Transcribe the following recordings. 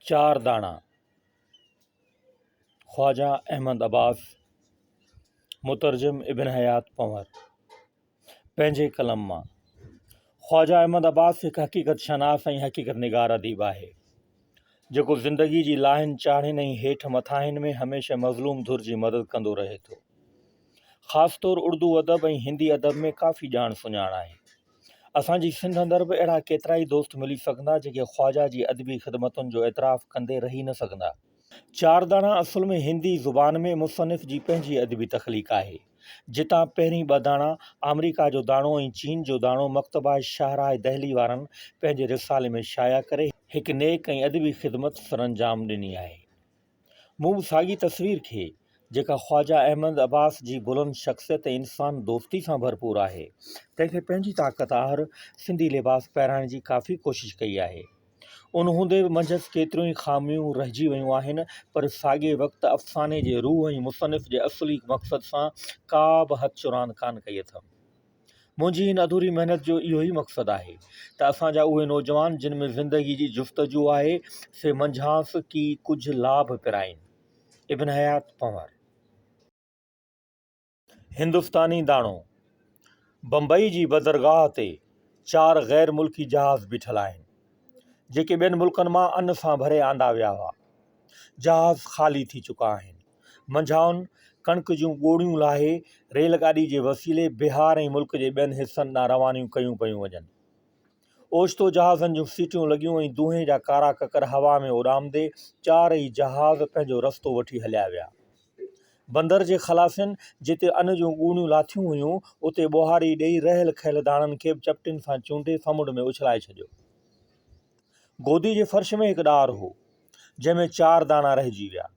چار داڻا، خواجه احمد عباس، مترجم ابن حيات پنهور، پنهنجي قلم مان. خواجه احمد عباس هڪ حقيقت شناس ۽ حقيقت نگار اديب آهي، جيڪو زندگي جي لاهين چاڙهين ۽ هيٺ مٿاهين ۾ هميشه مظلوم ڌر جي مدد ڪندو رهي ٿو. خاص طور اردو ادب ۽ هندي ادب ۾ ڪافي ڄاڻ سڃاڻ آهي. اسان جي سنڌ اندر به اهڙا ڪيترائي دوست ملي سگهندا جيڪي خواجه جي ادبي خدمتن جو اعتراف ڪندي رهي نه سگهندا. چار داڻا اصل ۾ هندي زبان ۾ مصنف جي پنهنجي ادبي تخليق آهي، جتان پهرين ٻه داڻا، آمريڪا جو داڻو ۽ چين جو داڻو مڪتبه شاهراهه دهلي وارن پنهنجي رسالي ۾ شايع ڪري هڪ نيڪ ۽ ادبي خدمت سرانجام ڏني آهي. مون به ساڳي تصوير کي، جيڪا خواجه احمد عباس جي بلند شخصيت ۽ انسان دوستي سان ڀرپور آهي، تنهن کي پنهنجي طاقت آهر سنڌي لباس پهرائڻ جي ڪافي ڪوشش ڪئي آهي. ان هوندي به منجهس ڪيتريون ئي خاميون رهجي ويون آهن، پر ساڳئي وقت افساني جي روح ۽ مصنف جي اصلي مقصد سان ڪا به هٿ چراند ڪانه ڪئي اٿم. منهنجي هن اڌوري محنت جو اهو ئي مقصد آهي ته اسان جا اهي نوجوان جن ۾ زندگي جي جستجو آهي سي منجهانئس ڪي ڪجهه لاڀ پرائين. ابن حيات پنهور. هندستاني داڻو، بمبئي جي بندرگاهه تي چار غير ملڪي جهاز بيٺل آهن، جيڪي ٻين ملڪن مان ان سان ڀري آندا ويا هئا. جهاز خالي ٿي چڪا آهن. منجهائن ڪڻڪ جون ڳوڙهيون لاهي ريل گاڏي جي وسيلي بهار ۽ ملڪ جي ٻين حصن ڏانهن روانيون ڪيون پيون وڃن. اوچتو جهازن جون سيٽيون لڳيون ۽ دونهين جا ڪارا ڪڪر هوا ۾ اڏامندي چار ئي جهاز پنهنجو رستو وٺي هليا ويا. بندر جي خلاصين جتي ان جون ڳوڻيون لاٿيون هيون، اتي ٻوهاري ڏيئي رهيل کهيل داڻن کي به چپٽين سان چونڊي سمنڊ ۾ اڇلائي ڇڏيو. گودي جي فرش ۾ هڪ ڏار هو، جنهن ۾ چار داڻا رهجي ويا.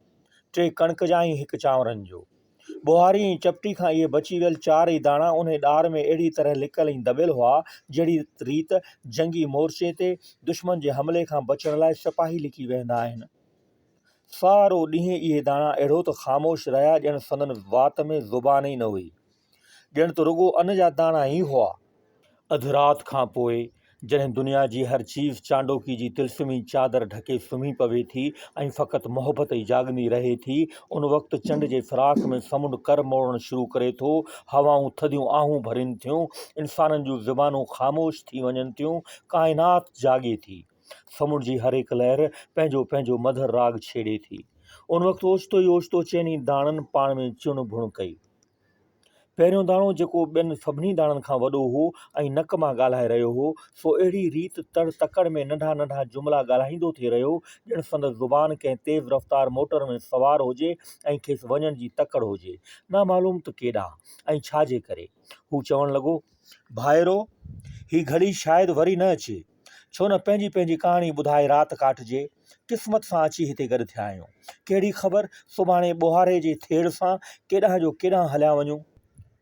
ٽي ڪڻڪ جا ۽ هڪ چانورن جو. ٻوهاري ۽ چپٽي کان اهي بچي ويل چار ئي داڻا انهي ڏار ۾ اهڙي طرح لڪل ۽ دٻيل هئا، جهڙي ريت جنگي مورچي تي دشمن جي حملي کان بچڻ لاء سپاهي لڪي ويهندا آهن. سارو ڏينهن اهي داڻا اهڙو ته خاموش رهيا ڄڻ سندن وات ۾ زبان ئي نه هئي. ڄڻ ته رڳو ان جا داڻا ئي هئا. اڌ رات کان پوء جڏهن دنيا جي هر چيز چانڊوڪي جي طلسمي چادر ڍڪي سمهي پوي ٿي ۽ فقط محبت ئي جاڳندي رهي ٿي، ان وقت چنڊ جي فراق ۾ سمنڊ ڪر موڙڻ شروع ڪري ٿو، هوائون ٿڌيون آهون ڀرين ٿيون، انسانن جون زبانون خاموش ٿي وڃن ٿيون، ڪائنات جاڳي ٿي. سمنڊ جي هر هڪ لهر پنهنجو پنهنجو مڌر راڳ ڇيڙي ٿي. ان وقت اوچتو ئي اوچتو چئني داڻن پاڻ ۾ چڻ ڀڻ ڪئي. پهريون داڻو جيڪو ٻين سڀني داڻن کان وڏو هو ۽ نڪ مان ڳالهائي رهيو هو، سو اهڙي ريت تڙ تڪڙ ۾ ننڍا ننڍا جملا ڳالهائيندو ٿي رهيو، ڄڻ سندس زبان ڪنهن تيز رفتار موٽر ۾ سوار هجي ۽ کيس وڃڻ جي تڪڙ هجي. نامعلوم ته ڪيڏانهن ۽ ڇا جي ڪري. هو چوڻ لڳو. ڀائرو! هي گهڙي شايد وري نه اچي. ڇو نه پنهنجي پنهنجي ڪهاڻي ٻڌائي رات ڪاٽجي. قسمت سان اچي هتي گڏ ٿيا آهيون. ڪهڙي خبر سڀاڻي ٻوهاري جي ٿيڙ سان ڪيڏانهن جو ڪيڏانهن هليا وڃون.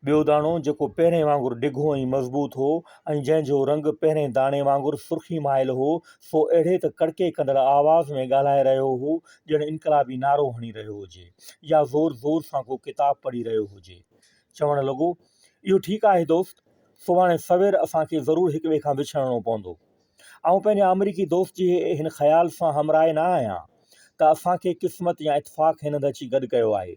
ٻيو داڻو جيڪو پهرئين وانگر ڊگهو ۽ مضبوط هو ۽ جنهن جو رنگ پهرئين داڻي وانگر سرخي مائل هو، سو اهڙي ته ڪڙڪي ڪندڙ آواز ۾ ڳالهائي رهيو هو ڄڻ انقلابي نعرو هڻي رهيو هجي يا زور زور سان ڪو ڪتاب پڙهي رهيو هجي. چوڻ لڳو، اهو ٺيڪ آهي دوست، سڀاڻي سوير اسان کي ضرور هڪٻئي کان وڇڙڻو پوندو. آئون پنهنجي آمريڪي دوست جي هن خيال سان همراء نه آهيان ته اسان کي قسمت يا اتفاق هن هنڌ اچي گڏ ڪيو آهي.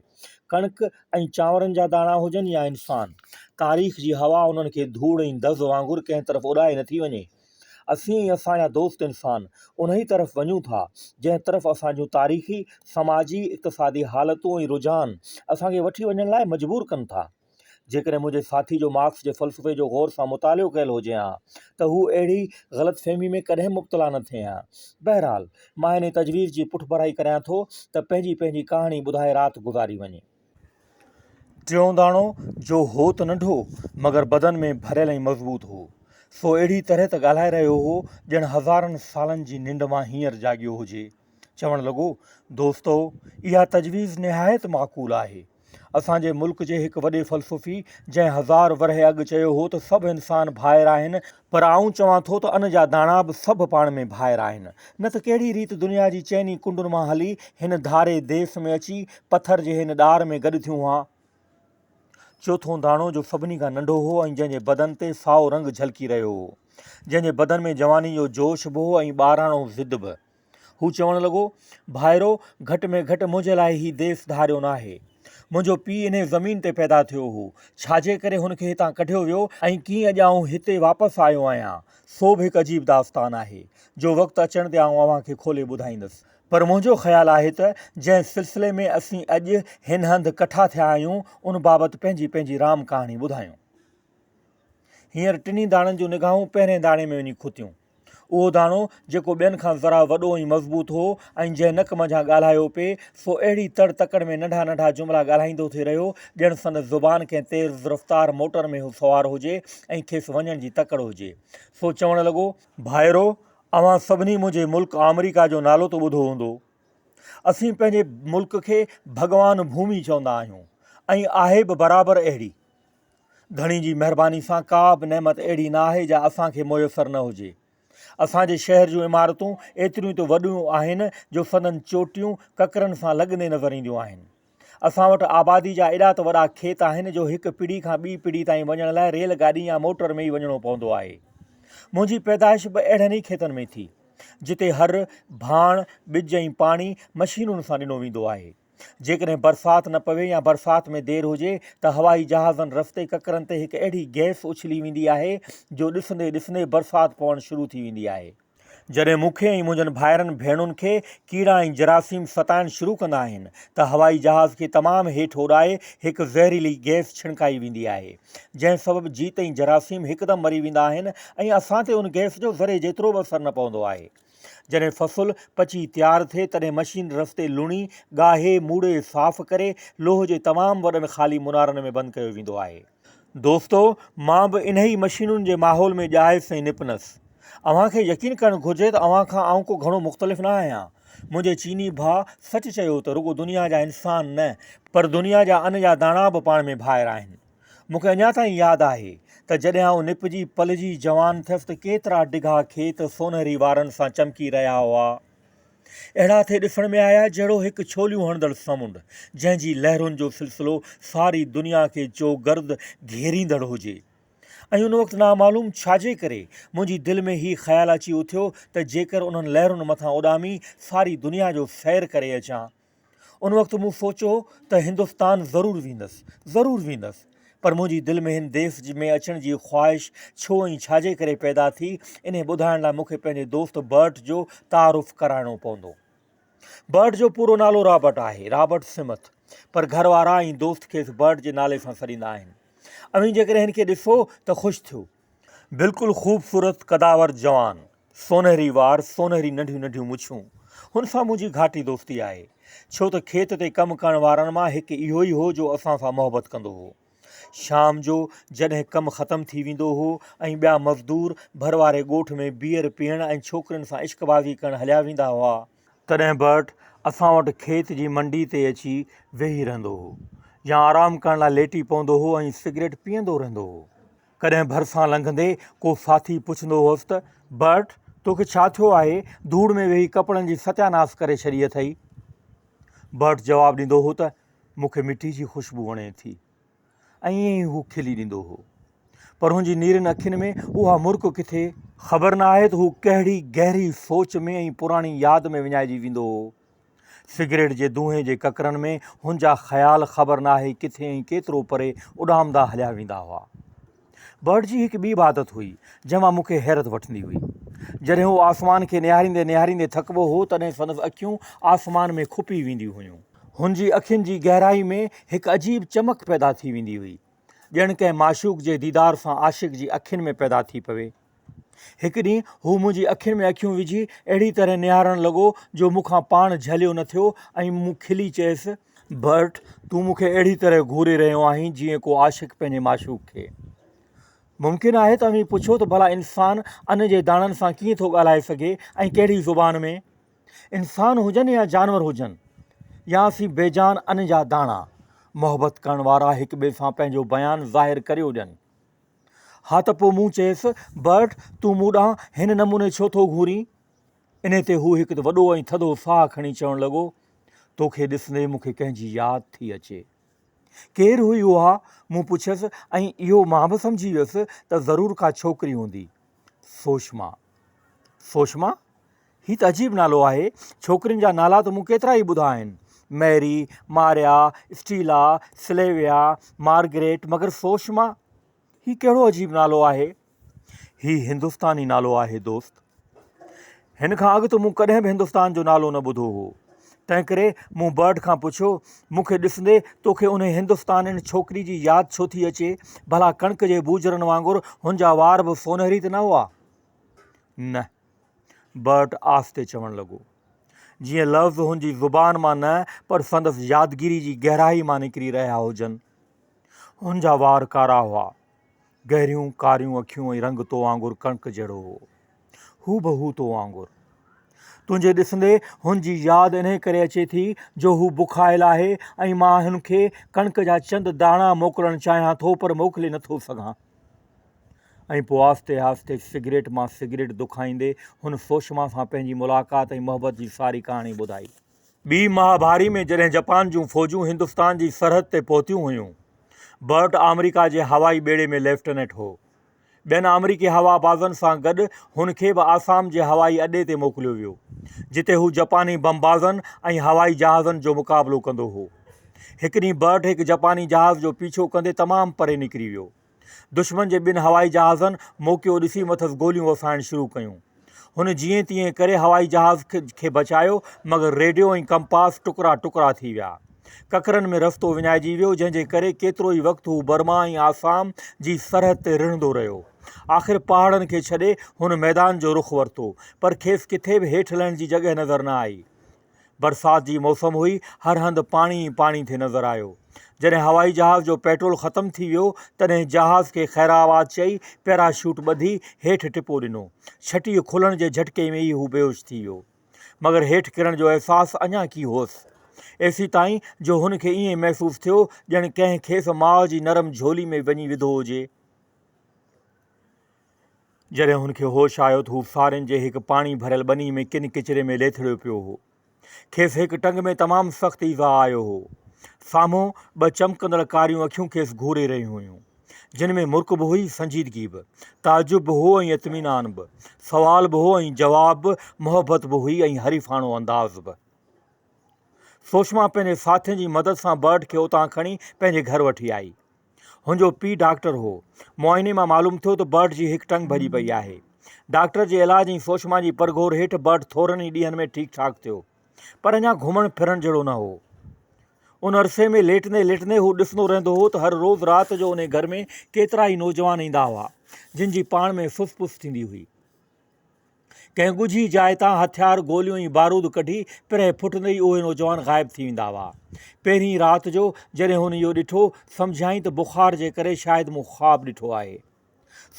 ڪڻڪ ۽ چانورن جا داڻا هجن يا انسان، تاريخ جي هوا انهن کي ڌوڙ ۽ دز وانگر ڪنهن طرف اڏائي نٿي وڃي. اسين ۽ اسان جا دوست انسان انهي طرف وڃون ٿا، جنهن طرف اسان جون تاريخي، سماجي، اقتصادي حالتون ۽ رجحان اسان کي وٺي وڃڻ لاء مجبور ڪن ٿا. جيڪڏهن منهنجي ساٿي جو مارڪس جي فلسفي جو غور سان مطالعو ڪيل هجي ها ته هو اهڙي غلط فهمي ۾ ڪڏهن مبتلا نه ٿئي ها. بهرحال، مان انهي تجويز جي پٺڀرائي ڪريان ٿو ته پنهنجي پنهنجي ڪهاڻي ٻڌائي رات گذاري وڃي. ٽيون داڻو، جو هو ته ننڍو، مگر بدن ۾ ڀريل ۽ مضبوط هو، سو اهڙي طرح ته ڳالهائي رهيو هو، ڄڻ هزارن سالن جي ننڊ مان هينئر جاڳيو هجي. چوڻ لڳو، دوستو! اها تجويز نهايت معقول آهي. اسان جي ملڪ جي هڪ وڏي فلسفي جنهن هزار ورهيه اڳ چيو هو ته سڀ انسان ڀائر آهن، پر آئون چوان ٿو ته ان جا داڻا به سڀ پاڻ ۾ ڀائر آهن، نه ته ڪهڙي ريت دنيا جي چئني ڪنڊن مان هلي هن ڌاري ديس ۾ اچي پٿر جي هن ڏار ۾ گڏ ٿيون هئا. چوٿون داڻو جو سڀني کان ننڍو هو ۽ جنهن جي بدن تي سائو رنگ جهلڪي رهيو هو، جنهن جي بدن ۾ جواني جو جوش به هو ۽ ٻاراڻو ضد به. هو چوڻ لڳو، ڀائرو، گهٽ ۾ گهٽ منهنجي لاء هي ديس ڌاريو ناهي. منهنجو پيء انهي زمين تي پيدا ٿيو هو. ڇاجي ڪري هن کي هتان ڪڍيو ويو ۽ ڪيئن اڄ آئون هتي واپس آيو آهيان، سو به هڪ عجيب داستان آهي، جو وقت اچڻ تي آئون اوهان کي کولي ٻڌائيندس. پر منهنجو خيال آهي ته جنهن سلسلي ۾ اسين اڄ هن هنڌ ڪٺا ٿيا آهيون، ان بابت پنهنجي پنهنجي رام ڪهاڻي ٻڌايون. هينئر ٽنهي داڻن جون نگاهون پهرئين داڻي ۾ وڃي کتيون. اهو داڻو، جيڪو ٻين کان ذرا وڏو ۽ مضبوط هو ۽ جنهن نڪ منجهان ڳالهايو پئي، سو اهڙي تڙ تڪڙ ۾ ننڍا ننڍا جملا ڳالهائيندو ٿي رهيو، ڄڻ سندس زبان ڪنهن تيز رفتار موٽر ۾ هو سوار هجي ۽ کيس وڃڻ جي تڪڙ هجي. سو چوڻ لڳو. ڀائرو! اوهان سڀني منهنجي ملڪ آمريڪا جو نالو ته ٻڌو هوندو. اسين پنهنجي ملڪ کي ڀڳوان ڀومي چوندا آهيون ۽ آهي به برابر اهڙي. ڌڻي جي مهرباني سان ڪا به نعمت اهڙي نه آهي جا اسان کي ميسر نه هجي. اسان جي شهر جون عمارتون ايتريون ته وڏيون آهن جو سندن چوٽيون ڪڪرن سان لڳندي نظر اينديون آهن. اسان وٽ آبادي جا ايڏا ته وڏا کيت آهن جو هڪ پڙي کان ٻي پڙي تائين وڃڻ لاء ريل گاڏي يا موٽر ۾ ئي وڃڻو پوندو آهي. منهنجي پيدائش به اهڙن ئي کيتن ۾ ٿي، جتي هر، ڀاڻ، ٻج ۽ پاڻي مشينن سان ڏنو ويندو آهي. جيڪڏهن برسات نه پوي يا برسات ۾ دير هجي ته هوائي جهازن رستي ڪڪرن تي هڪ اهڙي گئس اڇلي ويندي آهي جو ڏسندي ڏسندي برسات پوڻ شروع ٿي ويندي آهي. جڏهن مون کي ۽ منهنجن ڀائرن ڀيڻن کي ڪيڙا ۽ جراثيم ستائڻ شروع ڪندا آهن ته هوائي جهاز کي تمام هيٺ اڏائي هڪ زهريلي گئس ڇڻڪائي ويندي آهي جنهن سبب جيت ۽ جراثيم هڪدم مري ويندا آهن ۽ اسان تي ان گئس جو ذري جيترو به اثر نه پوندو آهي. جڏهن فصل پچي تيار ٿئي تڏهن مشين رستي لڻي، ڳاهي، موڙي، صاف ڪري لوهه جي تمام وڏن خالي منارن ۾ بند ڪيو ويندو آهي. دوستو! مان به انهي مشينن جي ماحول ۾ ڄائس ۽ نپنس. اوهان کي يقين ڪرڻ گهرجي ته اوهان کان آئون ڪو گهڻو مختلف نه آهيان. منهنجي چيني ڀاء سچ چيو ته رڳو دنيا جا انسان نه پر دنيا جا ان جا داڻا به پاڻ ۾ ڀائر آهن. مون کي اڃا تائين ياد آهي ته جڏهن آئون نپجي پلجي جوان ٿيس ته ڪيترا ڊگها کيت سونهري وارن سان چمڪي رهيا هئا. اهڙا ٿي ڏسڻ ۾ آيا جهڙو هڪ ڇوليون هڻندڙ سمنڊ، جنهن جي لهرن جو سلسلو ساري دنيا کي چوگرد گهيريندڙ هجي. ۽ ان وقت نامعلوم ڇاجي ڪري منهنجي دل ۾ هي خيال اچي اٿيو ته جيڪر انهن لهرن مٿان اڏامي ساري دنيا جو سير ڪري اچان. ان وقت مون سوچيو ته هندستان ضرور ويندس، ضرور ويندس، پر منهنجي دل ۾ هن ديس ۾ اچڻ جي خواهش ڇو ۽ ڇاجي ڪري پيدا ٿي، انهي ٻڌائڻ لاء مون کي پنهنجي دوست برٽ جو تعارف ڪرائڻو پوندو. برٽ جو پورو نالو رابرٽ آهي، رابرٽ سمٿ، پر گهر وارا ۽ دوست کيس برٽ جي نالي سان سڏيندا آهن. اوهين جيڪڏهن هن کي ڏسو ته خوش ٿيو. بلڪل خوبصورت قداور جوان، سونهري وار، سونهري ننڍيون ننڍيون مڇون. هن سان منهنجي گهاٽي دوستي آهي. ڇو ته کيت تي ڪم ڪرڻ وارن مان هڪ اهو ئي هو جو اسان سان محبت ڪندو هو. شام جو جڏهن ڪم ختم ٿي ويندو هو ۽ ٻيا مزدور ڀر واري ڳوٺ ۾ بيئر پيئڻ ۽ ڇوڪرين سان عشق بازي ڪرڻ هليا ويندا هئا، تڏهن برٽ اسان وٽ کيت جي منڊي تي اچي ويهي رهندو هو يا آرام ڪرڻ لاء ليٽي پوندو هو ۽ سگريٽ پيئندو رهندو هو. ڪڏهن ڀرسان لنگهندي ڪو ساٿي پڇندو هوس ته، برٽ، توکي ڇا ٿيو آهي، ڌوڙ ۾ ويهي ڪپڙن جي ستياناس ڪري ڇڏي اٿئي؟ برٽ جواب ڏيندو هو ته، مون کي مٽي جي خوشبو وڻي ٿي. ۽ ائين ئي هو کلي ڏيندو هو. پر هن جي نيرين اکين ۾ اها مرڪ ڪٿي؟ خبر نه آهي ته هو ڪهڙي گهري سوچ ۾ ۽ پراڻي ياد ۾ وڃائجي ويندو هو. سگريٽ جي دونهين جي ڪڪرن ۾ هن جا خيال خبر ناهي ڪٿي ۽ ڪيترو پري اڏامندا هليا ويندا هئا. برٽ جي هڪ ٻي به عادت هئي، جنهن مان مون کي حيرت وٺندي هئي. جڏهن هو آسمان کي نهاريندي نهاريندي ٿڪبو هو، تڏهن سندس اکيون آسمان ۾ کپي وينديون هيون. هن جي اکين جي گهرائي ۾ هڪ عجيب چمڪ پيدا ٿي ويندي هئي، ڄڻ ڪنهن معشوق جي ديدار سان عاشق جي اکين ۾ پيدا ٿي پوي. هڪ ڏينهن هو منهنجي اکين ۾ اکيون وجهي اهڙي طرح نهارڻ لڳو جو مون کان پاڻ جهليو نه ٿيو ۽ مون کلي چيس. برٽ، تون مون کي اهڙي طرح گهوري رهيو آهين جيئن ڪو عاشق پنهنجي معشوق کي. ممڪن آهي ته اوهين پڇو ته ڀلا انسان ان جي داڻن سان ڪيئن ٿو ڳالهائي سگهي ۽ ڪهڙي زبان ۾؟ انسان هجن يا جانور هجن يا اسين بيجان ان جا داڻا، محبت ڪرڻ وارا هڪ ٻئي سان پنهنجو بيان ظاهر ڪريو ڏين. ها ته پوء مون چيس، برٽ، تون مون ڏانهن هن نموني ڇو ٿو گهورين؟ انهيء تي هو هڪ وڏو ۽ ٿڌو ساهه کڻي چوڻ لڳو، توکي ڏسندي مون کي ڪنهن جي ياد ٿي اچي. ڪير هئي اها؟ مون پڇيس ۽ اهو مان به سمجهي ويس ته ضرور ڪا ڇوڪري هوندي. سوشما. سوشما؟ هي ته عجيب نالو آهي. ڇوڪرين جا نالا ته مون ڪيترا ئي ٻڌا آهن. ميري، ماريا، اسٽيلا، سليويا، مارگريٽ مگر سوشما؟ هي ڪهڙو عجيب نالو آهي؟ هي هندستاني نالو آهي دوست. هن کان اڳ ته مون ڪڏهن به هندستان جو نالو نه ٻڌو هو. تنهنڪري مون برٽ کان پڇيو، مون کي ڏسندي توکي انهي هندستانين ڇوڪري جي ياد ڇو ٿي اچي؟ ڀلا ڪڻڪ جي بوجرن وانگر هن جا وار به سونهري ته نه هئا؟ نه. برٽ آهستي چوڻ لڳو. جيئن لفظ هن جي زبان مان نه پر سندس يادگيري جي گهرائي مان نڪري رهيا هجن. هن جا وار ڪارا هئا. گهريون ڪاريون اکيون ۽ رنگ تو وانگر ڪڻڪ جهڙو هو. هوبهو تو وانگر. تنهنجي ڏسندي هن جي ياد انهي ڪري اچي ٿي جو هو بکايل آهي ۽ مان هن کي ڪڻڪ جا چند داڻا موڪلڻ چاهيان ٿو پر موڪلي نٿو سگهان. ۽ پوء آهستي آهستي سگريٽ مان سگريٽ دکائيندي هن سوشما سان پنهنجي ملاقات ۽ محبت جي ساري ڪهاڻي ٻڌائي. ٻي مهاڀاري ۾ جڏهن جپان جون فوجون هندستان جي سرحد تي پهتيون هيون، برٽ آمريڪا جي هوائي ٻيڙي ۾ ليفٽيننٽ هو. ٻين آمريڪي هوابازن سان گڏ هن کي به آسام جي هوائي اڏي تي موڪليو ويو، جتي هو جپاني بمبازن ۽ هوائي جهازن جو مقابلو ڪندو هو. هڪ ڏينهن برٽ هڪ جپاني جهاز جو پيڇو ڪندي تمام پري نڪري ويو. دشمن جي ٻن هوائي جهازن موقعو ڏسي مٿس گوليون وسائڻ شروع ڪيون. هن جيئن تيئن ڪري هوائي جهاز کي بچايو مگر ريڊيو ۽ ڪمپاس ٽڪرا ٽڪرا ٿي ويا. ڪڪرن ۾ رستو وڃائجي ويو جنهن جي ڪري ڪيترو ئي وقت هو برما ۽ آسام جي سرحد تي رڙهندو رهيو. آخر پهاڙن کي ڇڏي هن ميدان جو رخ ورتو پر کيس ڪٿي به هيٺ لهڻ جي جڳهه نظر نه آئي. برسات جي موسم هئي، هر هنڌ پاڻي ئي پاڻي ٿي نظر آيو. جڏهن هوائي جهاز جو پيٽرول ختم ٿي ويو، تڏهن جهاز کي خيرآباد چئي پيراشوٽ ٻڌي هيٺ ٽپو ڏنو. ڇٽيء کلڻ جي جهٽڪي ۾ ئي هو بيهوش ٿي ويو. مگر هيٺ ڪرڻ جو احساس اڃا ڪي هوس. ايسيتائين جو هن کي ائين محسوس ٿيو، ڄڻ ڪنهن کيس ماء جي نرم جهولي ۾ وڃي وڌو هجي. جڏهن هن کي هوش آيو ته هو سارين جي هڪ پاڻي ڀريل ٻني ۾ ڪن ڪچري ۾ ليٿڙيو پيو هو. کيس هڪ ٽنگ ۾ تمام سخت ايذاء آيو هو. سامهون ٻه چمڪندڙ ڪاريون اکيون کيس گهوري رهيون هيون، جن ۾ مرڪ به هئي، سنجيدگي به، تعجب به هو ۽ اطمينان به، سوال به هو ۽ جواب به، محبت به هئي ۽ حريفاڻو انداز به. سوشما پنهنجي ساٿين جي مدد سان برٽ کي اتان کڻي پنهنجي گهر وٺي آئي. هن جو پيء ڊاڪٽر هو. معائني مان معلوم ٿيو ته برٽ جي هڪ ٽنگ ڀڄي پئي آهي. ڊاڪٽر جي علاج ۽ سوشما جي پرگهور هيٺ برٽ ٿورن ئي ڏينهن ۾ ٺيڪ ٺاڪ ٿيو. پر اڃا گهمڻ ڦرڻ جهڙو نه هو. ان عرصي ۾ ليٽندي ليٽندي هو ڏسندو رهندو هو ته هر روز رات جو انهي گهر ۾ ڪيترائي نوجوان ايندا هئا، جن جي پاڻ ۾ سس پس ٿيندي هئي. ڪنهن ڳجهي جاء تان هٿيار، گوليون ۽ بارود ڪڍي پرهه ڦٽندي ئي اهي نوجوان غائب ٿي ويندا هئا. پهرين رات جو جڏهن هن اهو ڏٺو، سمجهيائين ته بخار جي ڪري شايد مون خواب ڏٺو آهي.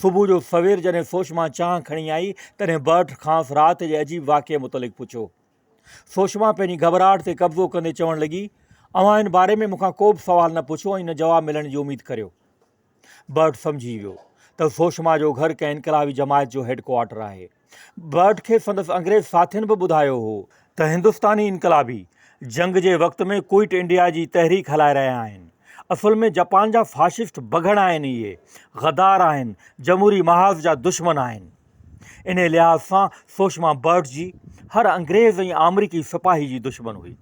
صبح جو سوير جڏهن سوشما چانهه کڻي آئي، تڏهن برٽ کانئس رات جي عجيب واقعي متعلق پڇيو. سوشما پنهنجي گهٻراهٽ تي قبضو ڪندي چوڻ لڳي، اوهان ان باري ۾ مون کان ڪو به سوال نه پڇو ۽ نه جواب ملڻ جي اميد ڪريو. برٽ سمجهي ويو ته سوشما جو گهر ڪنهن انقلابي جماعت جو هيڊ ڪوارٽر آهي. برٽ کي سندس انگريز ساٿين به ٻڌايو هو ته هندستاني انقلابي جنگ جي وقت ۾ ڪوئٽ انڊيا جي تحريڪ هلائي رهيا آهن. اصل ۾ جپان جا فاشسٽ بگهڙ آهن اهي غدار آهن، جمهوري محاذ جا دشمن آهن. انهي لحاظ سان سوشما برٽ جي هر انگريز ۽ آمريڪي سپاهي جي دشمن هئي.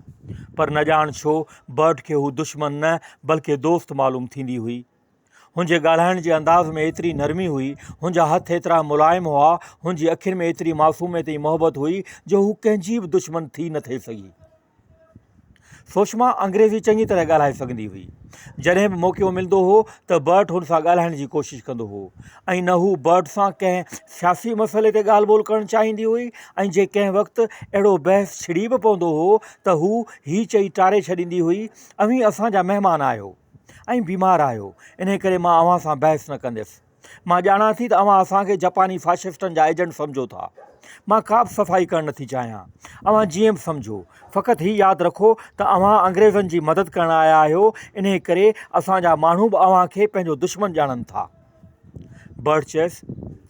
پر نه ڄاڻ ڇو برٽ کي هو دشمن نه بلڪه دوست معلوم ٿيندي هئي. هن جي ڳالهائڻ جي انداز ۾ ايتري نرمي هئي، هن جا هٿ ايترا ملائم هئا، هن جي اکين ۾ ايتري معصوميت ۽ محبت هئي جو هو ڪنهن جي به دشمن ٿي نه ٿي سگهي. سوشما انگريزي چڱي طرح ڳالهائي سگهندي هئي. جڏهن به موقعو ملندو هو ته برٽ هن سان ڳالهائڻ جي ڪوشش ڪندو هو ۽ نه هو برٽ سان ڪنهن سياسي مسئلي تي ڳالهه ٻولهه ڪرڻ چاهيندي هئي ۽ جي ڪنهن وقت اهڙو بحث ڇڙي به پوندو هو ته هو هي چئي ٽاري ڇڏيندي هئي، اوهين اسان جا مهمان آهيو ۽ بيمار آهيو، انهي ڪري مان اوهان سان بحث نه ڪنديس. مان ڄاڻان ٿي ته اوهان اسان کي جپاني فاشسٽن جا ايجنٽ سمجهو ٿا. مان ڪا به صفائي ڪرڻ نٿي چاهيان. اوهان جيئن به سمجهو. فقط هي ياد رکو ته اوهان انگريزن جي مدد ڪرڻ آيا آهيو، انهي ڪري اسان جا ماڻهو به اوهان کي پنهنجو دشمن ڄاڻن ٿا. برٽ چيس،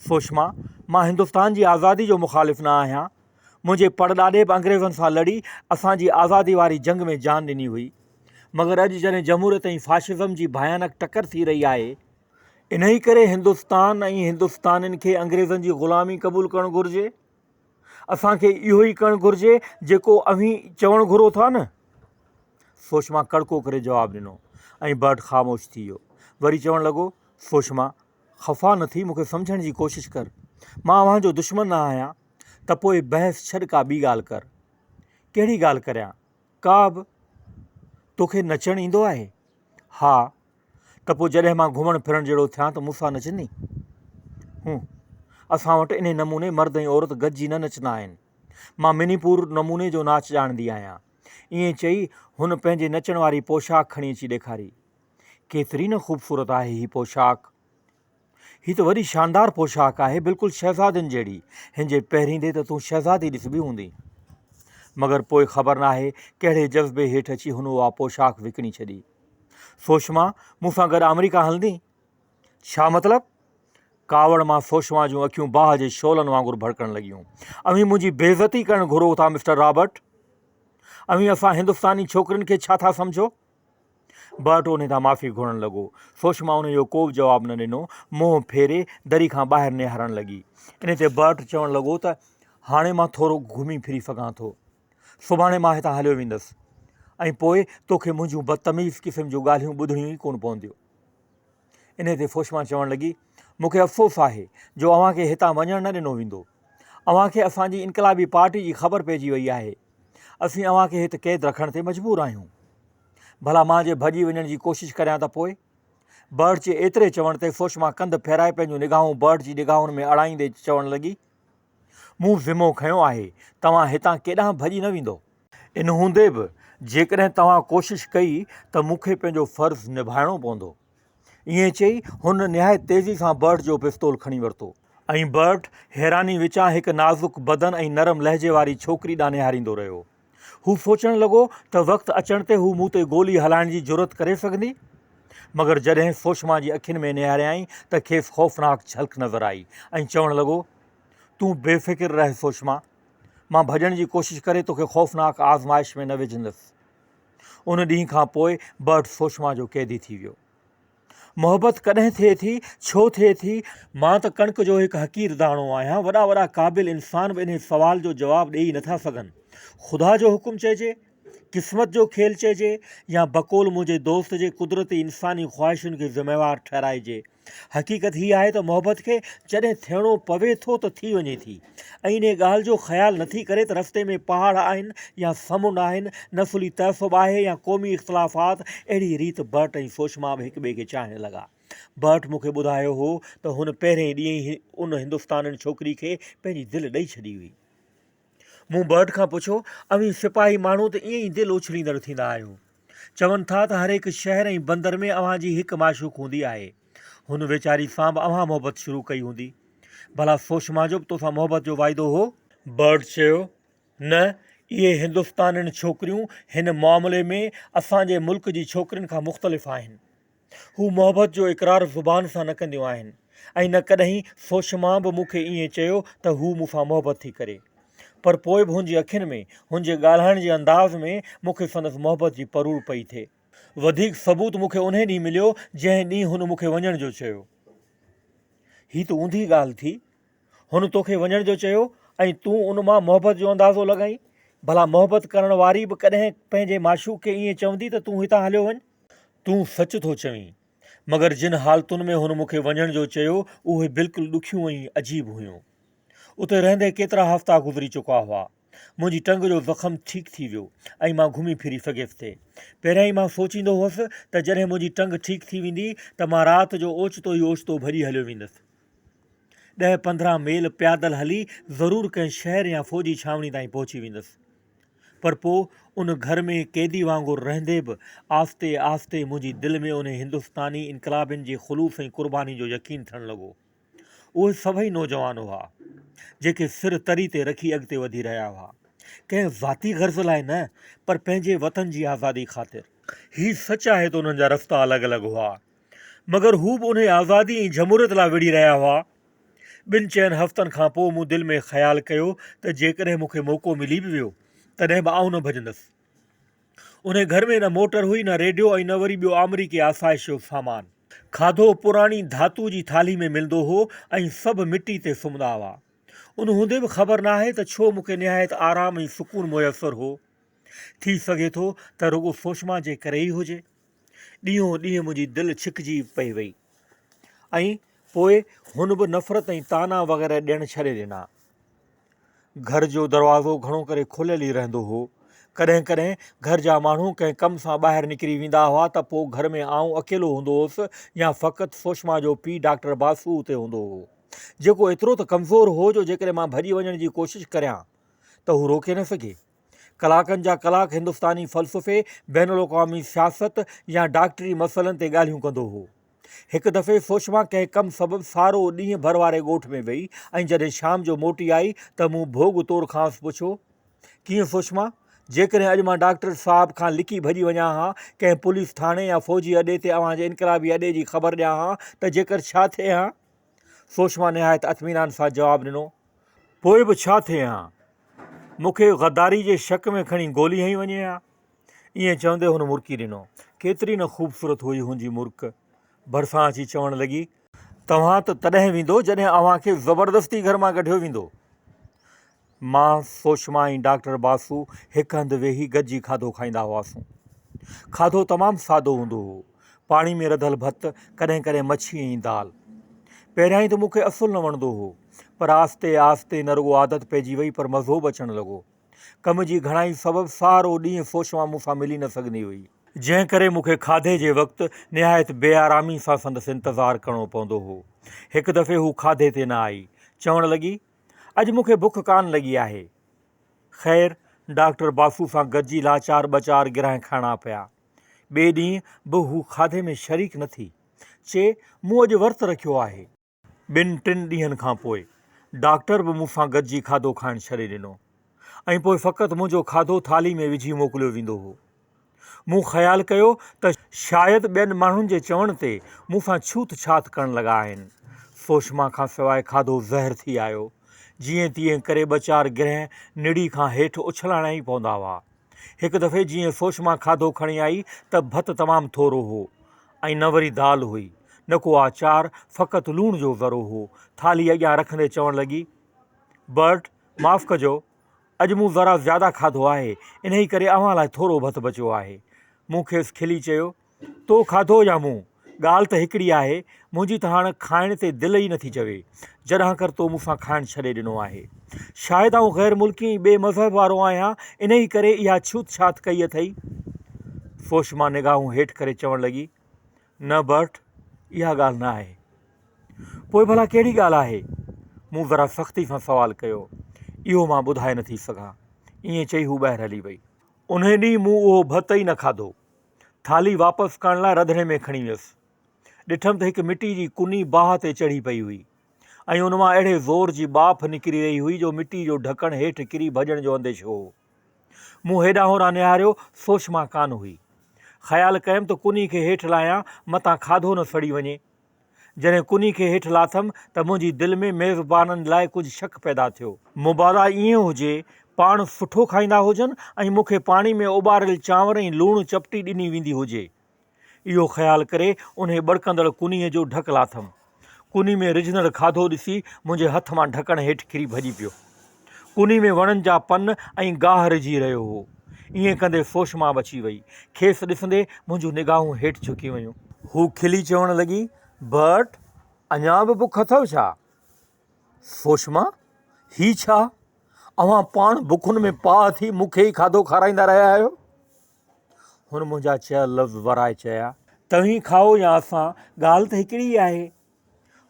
سوشما، مان هندستان جي آزادي جو مخالف نه آهيان. منهنجي پڙڏاڏي به انگريزن سان لڙي اسان جي آزادي واري جنگ ۾ جان ڏني هئي. مگر اڄ جڏهن جمهوريت ۽ فاشزم جي ڀيانڪ ٽڪر ٿي رهي آهي، انهيء ڪري هندستان ۽ هندستانين کي انگريزن جي غلامي قبول ڪرڻ گهرجي. اسان کي اهو ئي ڪرڻ گهرجي جيڪو اوهين چوڻ گهرو ٿا نه؟ سوشما ڪڙڪو ڪري جواب ڏنو ۽ برٽ خاموش ٿي ويو. وري چوڻ لڳو، سوشما، خفا نه ٿي مون کي سمجهڻ جي ڪوشش ڪر. مان اوهان جو دشمن نه آهيان. ته پوء بحث ڇڏ ڪا ٻي ڳالهه ڪر. ڪهڙي ڳالهه ڪريان؟ ڪا به. توکي نچڻ ايندو آهي؟ ها. ته پوء جڏهن مان گهمڻ ڦرڻ جهڙو ٿيان ته مون سان نچندين؟ هون. اسان وٽ انهي نموني مرد ۽ عورت گڏجي نه نچندا آهن. مان منيپور نموني جو ناچ ڄاڻندي آهيان. ائين چئي هن پنهنجي نچڻ واري پوشاڪ کڻي اچي ڏيکاري. ڪيتري نه خوبصورت آهي هي پوشاڪ! هي ته وڏي شاندار پوشاڪ آهي، بلڪل شهزادين جهڙي. هن جي پهريندي ته تون شهزادي ڏسبي هوندين. مگر پوء خبر ناهي ڪهڙي جذبي هيٺ اچي هن اها پوشاڪ وڪڻي ڇڏي. سوشما، مون سان گڏ آمريڪا هلندين؟ ڇا مطلب؟ ڪاوڙ مان سوشما جون اکيون باهه جي شعلن وانگر ڀڙڪڻ لڳيون. اوهين منهنجي بيعزتي ڪرڻ گهرو ٿا مسٽر رابرٽ؟ اوهين اسان هندستاني ڇوڪرين کي ڇا ٿا سمجهو؟ برٽ انهي تان معافي گهرڻ لڳو. سوشما انهي جو ڪو به جواب نه ڏنو. منهن ڦيري دري کان ٻاهر نهارڻ لڳي. انهي تي برٽ چوڻ لڳو ته هاڻي مان ٿورو گهمي ڦري سگهان ٿو. سڀاڻي مان هتان هليو ويندس ۽ پوء توکي منهنجون بدتميز قسم جون ڳالهيون ٻڌڻيون ئي ڪونه پونديون. انهي تي سوشما چوڻ لڳي، مون کي افسوس آهي جو اوهان کي هتان وڃڻ نه ڏنو ويندو. اوهان کي اسان جي انقلابي پارٽي جي خبر پئجي وئي آهي. اسين اوهان کي هت قيد رکڻ تي مجبور آهيون. ڀلا مان جي ڀڄي وڃڻ جي ڪوشش ڪريان ته پوء؟ برٽ جي ايتري چوڻ تي سوشما ڪنڌ ڦيرائي پنهنجون نگاهون برٽ جي نگاهن ۾ اڙائيندي چوڻ لڳي، مون ذمو کنيو آهي، توهان هتان ڪيڏانهن ڀڄي نه ويندؤ. ان هوندي به جيڪڏهن توهان ڪوشش ڪئي ته مون کي پنهنجو فرض نڀائڻو پوندو. ائين چئي هن نهايت تيزي سان برٽ جو پستول کڻي ورتو. ۽ برٽ حيراني وچان هڪ نازڪ بدن ۽ نرم لهجي واري ڇوڪري ڏانهن نهاريندو رهيو. هو سوچڻ لڳو ته وقت اچڻ تي هو مون تي گولي هلائڻ جي جرئت ڪري سگهندي؟ مگر جڏهن سوشما جي اکين ۾ نهاريائين ته کيس خوفناڪ جهلڪ نظر آئي ۽ چوڻ لڳو، تون بي فڪر رهه سوشما، مان ڀڄڻ جي ڪوشش ڪري توکي خوفناڪ آزمائش ۾ نه وجهندس. ان ڏينهن کان پوء برٽ سوشما جو قيدي ٿي ويو. محبت ڪڏهن ٿئي ٿي؟ ڇو ٿئي ٿي؟ مان ته ڪڻڪ جو هڪ حقير داڻو آهيان. وڏا وڏا قابل انسان به انهي سوال جو جواب ڏيئي نٿا سگهن. خدا جو حڪم چئجي؟ قسمت جو کيل چئجي؟ يا بقول منهنجي دوست جي قدرتي انساني خواهشن کي ذميوار ٺهرائجي؟ حقيقت هي آهي ته محبت کي جڏهن ٿيڻو پوي ٿو ته ٿي وڃي ٿي ۽ انهيء ڳالهه جو خيال نٿي ڪري ته رستي ۾ پهاڙ آهن يا سمنڊ آهن، نسلي تعصب آهي يا قومي اختلافات، اهڙيء ريت برٽ ۽ سوشما به هڪ ٻئي کي چاهڻ لڳا. برٽ مون کي ٻڌايو هو ته هن پهرئين ڏينهن ئي ان هندستانين ڇوڪري کي پنهنجي دل ڏئي ڇڏي هئي. مون برٽ کان پڇيو، اوهين سپاهي ماڻهو ته ائين ئي دل اڇليندڙ ٿيندا آهيو. چون ٿا ته هر هڪ شهر ۽ بندر ۾ اوهان جي هڪ معشوق هوندي آهي. هن ويچاري سان به اوهان محبت شروع ڪئي هوندي. ڀلا سوشما جو به توسان محبت جو واعدو هو؟ برٽ چيو، نه، اهي هندستانين ڇوڪريون هن معاملي ۾ اسان جي ملڪ جي ڇوڪرين کان مختلف آهن. هو محبت جو اقرار زبان سان نه ڪنديون آهن ۽ نه ڪڏهن سوشما به مون کي ائين چيو ته هو مون سان محبت ٿي ڪري. پر پوء به هن جي اکين ۾، هن جي ڳالهائڻ جي انداز ۾ مون کي سندس محبت جي پروڙ پئي ٿئي. وڌيڪ ثبوت مون کي انهي ڏينهن مليو، جنهن ڏينهن هن مون کي وڃڻ جو چيو. هي ته اونڌي ڳالهه ٿي. هن توکي وڃڻ جو چيو ۽ تون ان مان محبت جو اندازو لڳائين؟ ڀلا محبت ڪرڻ واري به ڪڏهن پنهنجي معشوق کي ائين چوندي ته تون هتان هليو وڃ؟ تون سچ ٿو چوين. مگر جن حالتن ۾ هن مون کي وڃڻ جو چيو، اهي بلڪل ڏکيون ۽ عجيب هيون. اتي رهندي ڪيترا هفتا گذري چڪا هئا. منهنجي ٽنگ جو زخم ٺيڪ ٿي ويو ۽ مان گهمي ڦري سگهيس ٿي. پهريائين مان سوچيندو هوس ته جڏهن منهنجي ٽنگ ٺيڪ ٿي ويندي ته مان رات جو اوچتو ئي اوچتو ڀڄي هليو ويندس. ڏهه 15 ميل پيادل هلي ضرور ڪنهن شهر يا فوجي ڇانوڻي تائين پهچي ويندس. پر پوء ان گهر ۾ قيدي وانگر رهندي به آهستي آهستي منهنجي دل ۾ انهي هندستاني انقلابين جي خلوص ۽ قرباني جو يقين ٿيڻ لڳو. اهي سڀئي نوجوان هئا، جيڪي سر تري تي رکي اڳتي وڌي رهيا هئا. ڪنهن ذاتي غرض لاء نه، پر پنهنجي وطن جي آزادي خاطر. هي سچ آهي ته انهن جا رستا الڳ الڳ هئا، مگر هو به انهي آزادي ۽ جمهوريت لاء وڙهي رهيا هئا. ٻن چئن هفتن کان پوء مون دل ۾ خيال ڪيو ته جيڪڏهن مون کي موقعو ملي به ويو، تڏهن به آئون نه ڀڄندس. انهي گهر ۾ نه موٽر هئي، نه ريڊيو ۽ نه وري ٻيو آمريڪي آسائش جو سامان. کاڌو پراڻي ڌاتو جي ٿالهي ۾ ملندو هو ۽ سڀ مٽي تي سمهندا هئا. ان هوندي به خبر ناهي ته ڇو مون کي نهايت آرام ۽ سڪون ميسر هو. ٿي سگهي ٿو ته رڳو سوشما جي ڪري ئي هجي. ڏينهون ڏينهن منهنجي دل ڇڪجي پئي وئي ۽ پوء هن به نفرت ۽ طعنا وغيره ڏيڻ ڇڏي ڏنا. گهر جو دروازو گهڻو ڪري کليل ئي رهندو هو. ڪڏهن ڪڏهن گهر جا ماڻهو ڪنهن ڪم سان ٻاهر نڪري ويندا هئا ته پوء گهر ۾ آئون اڪيلو هوندو هوس يا فقط سوشما جو پيء ڊاڪٽر باسو اتي هوندو هو. جيڪو ايترو ته ڪمزور هو جو جيڪڏهن مان ڀڄي وڃڻ جي ڪوشش ڪريان ته هو روڪي نه سگهي. ڪلاڪن جا ڪلاڪ هندستاني فلسفي، بين الاقوامي سياست يا ڊاڪٽري مسئلن تي ڳالهيون ڪندو هو. هڪ دفعي سوشما ڪنهن ڪم سبب سارو ڏينهن ڀر واري ڳوٺ ۾ وئي ۽ جڏهن شام جو موٽي آئي ته مون ڀوڳ طور کانئس پڇيو، ڪيئن سوشما، جيڪڏهن اڄ مان ڊاڪٽر صاحب کان لڪي ڀڄي وڃان ها، ڪنهن پوليس ٿاڻي يا فوجي اڏي تي اوهان جي انقلابي اڏي جي خبر ڏيان ها ته جيڪر ڇا ٿئي ها؟ سوشما نهايت اطمينان سان جواب ڏنو، پوء به ڇا ٿئي ها؟ مون کي غداري جي شڪ ۾ کڻي گولي هنئي وڃي ها. ائين چوندي هن مرڪي ڏنو. ڪيتري نه خوبصورت هئي هن جي مرڪ. ڀرسان اچي چوڻ لڳي. توهان ته تڏهن ويندو جڏهن اوهان کي زبردستي گهر مان ڪڍيو ويندو. مان، سوشما ۽ ڊاڪٽر باسو هڪ هنڌ ويهي گڏجي کاڌو کائيندا هئاسون. کاڌو تمام سادو هوندو هو. پاڻي ۾ رڌل ڀت، ڪڏهن ڪڏهن مڇي ۽ دال. پهريائين ته مون کي اصل نه وڻندو هو، پر آهستي آهستي نه رڳو عادت پئجي وئي پر مزو به اچڻ لڳو. ڪم جي گهڻائي سبب سارو ڏينهن سوشما مون سان ملي نه سگهندي هئي. جنهن ڪري مون کي کاڌي جي وقت نهايت بي آرامي سان سندس انتظار ڪرڻو پوندو هو. هڪ دفعي هو کاڌي تي نه آئي. چوڻ لڳي، اڄ مون کي بک ڪانه لڳي آهي. خير، ڊاڪٽر باسو سان گڏجي لاچار ٻه چار گرهه کائڻا پيا. ٻئي ڏينهن به هو کاڌي ۾ شريڪ نه ٿي. چي، مون اڄ ورت رکيو آهي. ٻن ٽن ڏينهن کان پوء ڊاڪٽر به مون سان گڏجي کاڌو کائڻ ڇڏي ڏنو ۽ پوء فقط منهنجو کاڌو ٿالهي ۾ وجهي موڪليو ويندو هو. مون خيال ڪيو ته شايد ٻين ماڻهن جي چوڻ تي مون سان ڇوت ڇات ڪرڻ لڳا آهن. سوشما کان سواء کاڌو زهر ٿي آيو. جيئن تيئن ڪري ٻه چار گرهه نڙي کان هيٺ اڇلائڻا ئي پوندا هئا. هڪ دفعي جيئن سوشما کاڌو کڻي آئي ته ڀت تمام ٿورو هو ۽ نه وري دال هئي، نه ڪو آچار، فقط لوڻ جو ذرو هو. ٿالهي اڳيان رکندي چوڻ لڳي، برٽ، معاف ڪجو، اڄ مون ذرا زياده کاڌو آهي، انهيء ڪري اوهان لاء ٿورو ڀت بچيو آهي. مون کيس کلي چيو، تو کاڌو يا مون؟ ڳالهه ته هڪڙي آهي، منهنجي ته هاڻ کائڻ تي دل ئي نٿي چوي، جڏهان ڪر تو مون سان کائڻ ڇڏي ڏنو آهي. شايد آئون غير ملڪي ۽ ٻئي مذهب وارو آهيان، انهيء ڪري اها ڇوت ڇات ڪئي اٿئي. سوشما نگاهون هيٺ ڪري چوڻ لڳي، نه برٽ، اها ڳالهه نه آهي. پوء ڀلا ڪهڙي ڳالهه آهي؟ مون ذرا سختي سان سوال ڪيو. اهو مان ٻڌائي نٿي سگهان. ائين چئي هوء ٻاهر هلي وئي. انهيء ڏينهن مون اهو ڀت ئي نه کاڌو. ٿالهي واپس ڪرڻ لاء رڌڻي ۾ کڻي ويس. ڏٺم ته هڪ مٽي جي ڪني باهه تي چڙهي پئي هئي ۽ ان مان اهڙي زور جي ٻاڦ نڪري رهي هئي جو مٽي جو ڍڪڻ هيٺ ڪري ڀڄڻ جو انديشو هو. مون هيڏانهن هوڏانهن نهاريو، سوشما ڪانه هئي. خيال ڪيم ته ڪني کي هيٺ لاهيان، متان کاڌو نه سڙي وڃي. جڏهن ڪني کي هيٺ لاٿم ته منهنجي دل ۾ ميزبانن لاء ڪجهه شڪ پيدا ٿيو. مبادا ائين هجي، پاڻ سٺو کائيندا هجن ۽ مون کي پاڻي ۾ اٻاريل چانور ۽ لوڻ چپٽي ڏني ويندي هجي. اهو خيال ڪري انهي ٻڙڪندڙ ڪنيء جو ڍڪ لاٿم. ڪني ۾ رجهندڙ کاڌو ڏسي منهنجي هٿ مان ڍڪڻ هيٺ ڪري ڀڄي پيو. ڪني ۾ وڻن جا پن ۽ گاهه رجهي رهيو هو. ائين ڪندي سوشما به اچي وئي. کيس ڏسندي منهنجون نگاهون هيٺ جهڪي ويون. هوء کلي چوڻ لڳي، برٽ، اڃا به بک اٿئو ڇا؟ سوشما، هي ڇا؟ اوهان پاڻ بکن ۾ پاهه ٿي مون کي ئي کاڌو کارائيندا رهيا آهيو؟ هن منهنجا چيل لفظ ورائي چيا. توهين کائو يا اسان، ڳالهه ته هڪڙي ئي آهي.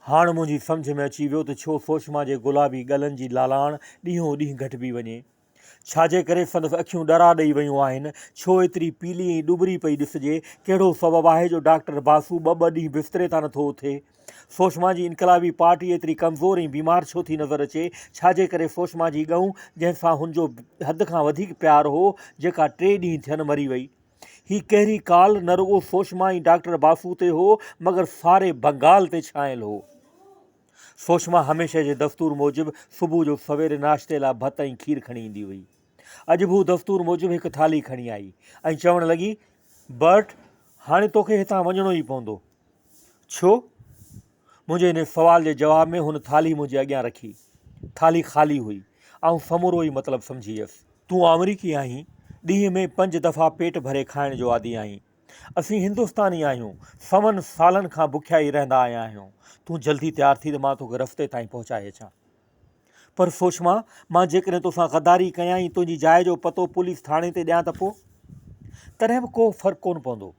هاڻ منهنجي سمجهه ۾ اچي ويو ته ڇو سوشما جي گلابي ڳلن جي لالاڻ ڏينهون ڏينهن گهٽبي وڃي. ڇا جي ڪري سندس اکيون ڏرا ڏئي ويون آهن؟ ڇو ايتري پيلي ۽ ڏٻري پئي ڏسجي؟ ڪهڙو سبب آهي جو ڊاڪٽر باسو ٻه ٻه ڏينهن بستري تان نٿو اٿي؟ سوشما جي انقلابي پارٽي ايتري ڪمزور ۽ بيمار ڇو ٿي نظر اچي؟ ڇا جي ڪري سوشما جي ڳئون، جنهن سان هن جو حد کان وڌيڪ پيار هو، جيڪا ٽي ڏينهن ٿين مري وئي؟ هي قهري ڪال نه رڳو سوشما ۽ ڊاڪٽر باسو تي هو، مگر ساري بنگال تي ڇانيل هو. سوشما هميشه جي دستور موجب صبح جو سوير ناشتي لاء ڀت ۽ کير کڻي ايندي هئي. اڄ به هو دستور موجب هڪ ٿالهي کڻي آئي ۽ چوڻ لڳي، برٽ، هاڻي توکي هتان وڃڻو ئي پوندو. ڇو؟ منهنجي انهي سوال جي جواب ۾ هن ٿالهي منهنجي اڳيان رکي. ٿالهي خالي هئي. آئون سمورو ئي مطلب سمجهي ويس. تون آمريڪي آهين، ڏينهن ۾ پنج دفعا پيٽ ڀري کائڻ جو عادي آهين. اسين هندستاني آهيون، سون سالن کان بکيا ئي رهندا آيا آهيون. تون جلدي تيار ٿي ته مان توکي رستي تائين پهچائي اچان. پر سوشما، مان جيڪڏهن توسان غداري ڪيان ۽ تنهنجي جاء جو پتو پوليس ٿاڻي تي ڏيان ته پوء؟ تڏهن به ڪو فرق ڪونه پوندو.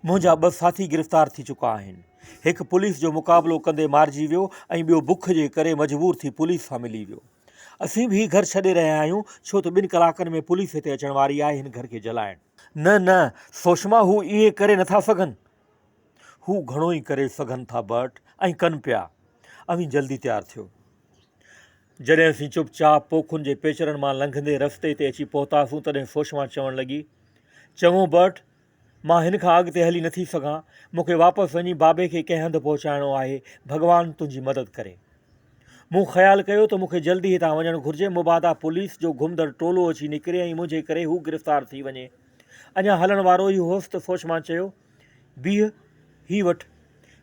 منهنجا ٻه ساٿي گرفتار ٿي چڪا آهن. هڪ پوليس جو مقابلو ڪندي مارجي ويو ۽ ٻيو بک جي ڪري مجبور ٿي پوليس سان ملي ويو. اسين به هي گهر ڇڏي رهيا آهيون ڇو ته ٻن ڪلاڪن ۾ پوليس هتي اچڻ واري آهي هن گهر کي جلائڻ. نه نه سوشما هو ائين ڪري نٿا سگهن. هو گهڻو ئي ڪري سگهن ٿا برٽ ۽ ڪن پيا. اوهين جلدي تيار ٿيو. جڏهن اسين چپ چاپ پوکن جي پيچرن مان لنگهندي رستي تي اچي پهتاسون تڏهن سوشما چوڻ لڳي، چڱو برٽ، مان هن کان اڳتي هلي نٿي سگهان، مون کي واپس وڃي بابي کي ڪنهن هنڌ پهچائڻو آهي، ڀڳوان تنهنجي مدد ڪري. مون خيال ڪيو ته مون کي جلدي هتان وڃڻ گهرجي، مبادا پوليس جو گهمندڙ ٽولو اچي نڪري ۽ منهنجي ڪري هو گرفتار ٿي وڃي. اڃا هلڻ وارو ئي هوس ته سوشما چيو، بيهه، هي وٺ.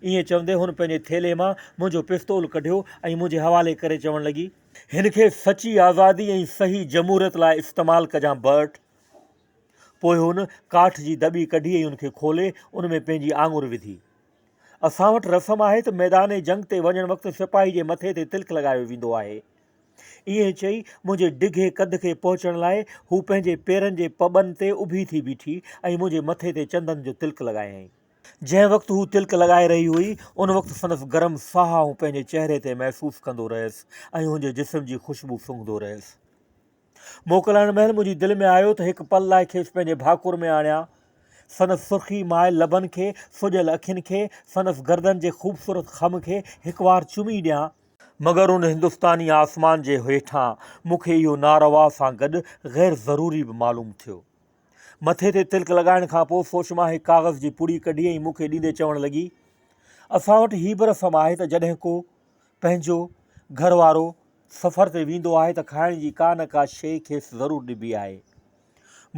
ائين چوندي هن پنهنجي ٿيلهي مان منهنجو پستول ڪڍيو ۽ منهنجي حوالي ڪري چوڻ لڳي. هن کي سچي آزادي ۽ صحيح جمهوريت لاء استعمال ڪجان برٽ. پوء هن ڪاٺ جي دٻي ڪڍي ۽ ان کي کولي ان ۾ پنهنجي آڱر وڌي. اسان وٽ رسم آهي ته ميدان جنگ تي وڃڻ وقت سپاهي جي مٿي تي تلڪ لڳايو ويندو آهي. ائين چئي منهنجي ڊگهي قد کي پهچڻ لاء هو پنهنجي پيرن جي پٻن تي اڀي ٿي بيٺي ۽ منهنجي مٿي تي چندن جو تلڪ لڳايائين. جنهن وقت هو تلڪ لڳائي رهي هئي، ان وقت سندس گرم ساهه آئون پنهنجي چهري تي محسوس ڪندو رهيس ۽ هن جي جسم جي خوشبو سونگهندو رهيس. موڪلائڻ مهل منهنجي دل ۾ آيو ته هڪ پل لاء کيس پنهنجي ڀاڪر ۾ آڻيان. سندس سرخي مائل لبن کي، سڄيل اکين کي، سندس گردن جي خوبصورت خم کي هڪوار چمي ڏيان. مگر ان هندستاني آسمان جي هيٺان مون کي اهو ناروا سان گڏ غير ضروري به معلوم ٿيو. مٿي تي تلڪ لڳائڻ کان پوء سوشما هڪ ڪاغذ جي پڙي ڪڍي ۽ مون کي ڏيندي چوڻ لڳي، اسان وٽ هي به رسم آهي ته جڏهن ڪو پنهنجو گهر وارو سفر تي ويندو آهي ته کائڻ جي ڪا نه ڪا شيء کيس ضرور ڏبي آهي.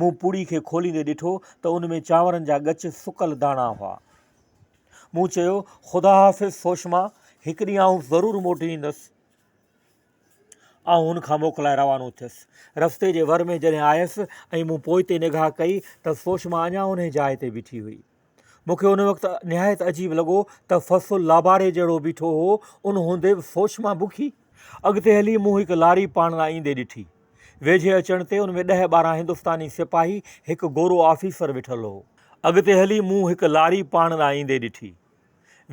مون پڙي کي کوليندي ڏٺو ته ان ۾ چانورن جا ڳچ سڪل داڻا هئا. مون چيو، خدا حافظ سوشما، هڪ ڏينهن آئون ضرور موٽي ايندس. آئون هن کان موڪلائي روانو ٿيس. رستي جي ور ۾ جڏهن آيس ۽ مون پوئتي نگاهه ڪئي ته سوشما اڃا انهي جاء تي بيٺي هئي. مون کي ان وقت نهايت عجيب لڳو ته فصل لاباري جهڙو بيٺو هو، ان هوندي به سوشما بکي. اڳتي هلي مون هڪ لاري پاڻ ڏانهن ايندي ڏٺي. ويجهي اچڻ تي ان ۾ ڏهه 12 هندستاني سپاهي، هڪ گورو آفيسر ويٺل هو. اڳتي هلي مون هڪ لاري پاڻ ڏانهن ايندي ڏٺي.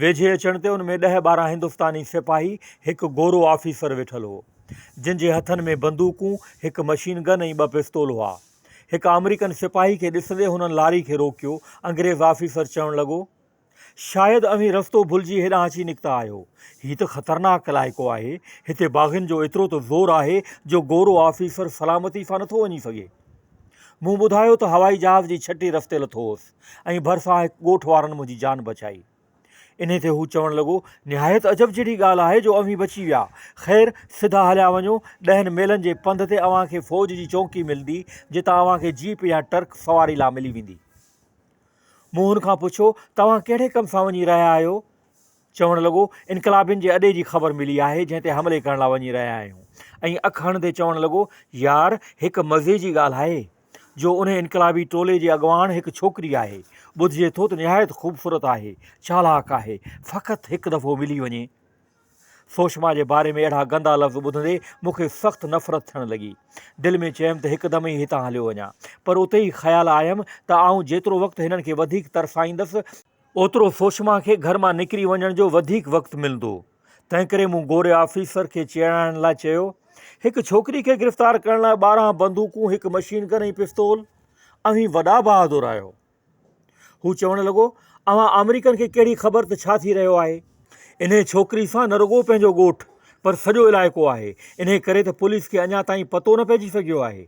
ويجهي اچڻ تي ان ۾ ڏهه 12 هندستاني سپاهي، هڪ گورو آفيسر ويٺل هو، جن جي هٿن ۾ بندوقون، هڪ مشين گن ۽ ٻه پستول هئا. هڪ آمريڪن سپاهي کي ڏسندي هنن لاري کي روڪيو. انگريز آفيسر چوڻ لڳو، شايد اوهين رستو ڀلجي هيڏانهن اچي نڪتا آهيو. هي ته خطرناڪ علائقو آهي. هتي باغين جو ايترو ته زور آهي جو گورو آفيسر سلامتي سان نٿو وڃي سگهي. مون ٻڌايو ته هوائي جهاز جي ڇٽي رستي لٿو هوس. ۽ ڀرسان هڪ ڳوٺ وارن منهنجي جان بچائي. انهي تي هو چوڻ لڳو، نهايت عجب جهڙي ڳالهه آهي جو اوهين بچي ويا. خير، سڌا هليا وڃو، ڏهن ميلن جي پنڌ تي اوهان کي فوج جي چونڪي ملندي، جتان اوهان کي جيپ يا ٽرڪ سواري لا ملي ويندي. مون هن کان پڇيو، توهان ڪهڙي ڪم سان وڃي رهيا آهيو؟ چوڻ لڳو، انقلابين جي اڏي جي خبر ملي آهي، جنهن تي حملي ڪرڻ لاء وڃي رهيا آهيون. ۽ اک هڻندي چوڻ لڳو، يار، هڪ مزي جي ڳالهه آهي، جو انهي انقلابي ٽولي جي اڳواڻ هڪ ڇوڪري آهي. ٻڌجي ٿو ته نهايت خوبصورت آهي، چالاڪ آهي، فقط هڪ دفعو ملي وڃي. سوشما جي باري ۾ اهڙا گندا لفظ ٻڌندي مون کي سخت نفرت ٿيڻ لڳي. دل ۾ چيم ته هڪدم ئي هتان هليو وڃان. پر اتي ئي خيال آيم ته آئون جيترو وقت هنن کي وڌيڪ ترسائيندس، اوترو سوشما کي گهر مان نڪري وڃڻ جو وڌيڪ وقت ملندو، تنهنڪري مون گوري آفيسر کي چيڙائڻ لاء چيو، هڪ ڇوڪري کي گرفتار ڪرڻ لاء 12 بندوقون، هڪ مشين گن ۽ پستول؟ اوهين وڏا بهادر آهيو. هو چوڻ لڳو، اوهان آمريڪن کي ڪهڙي خبر ته ڇا ٿي رهيو آهي؟ انهيء ڇوڪري سان نه رڳو پنهنجو ڳوٺ، پر سڄو علائقو آهي، انهيء ڪري ته پوليس کي اڃا تائين پتو نه پئجي سگهيو آهي.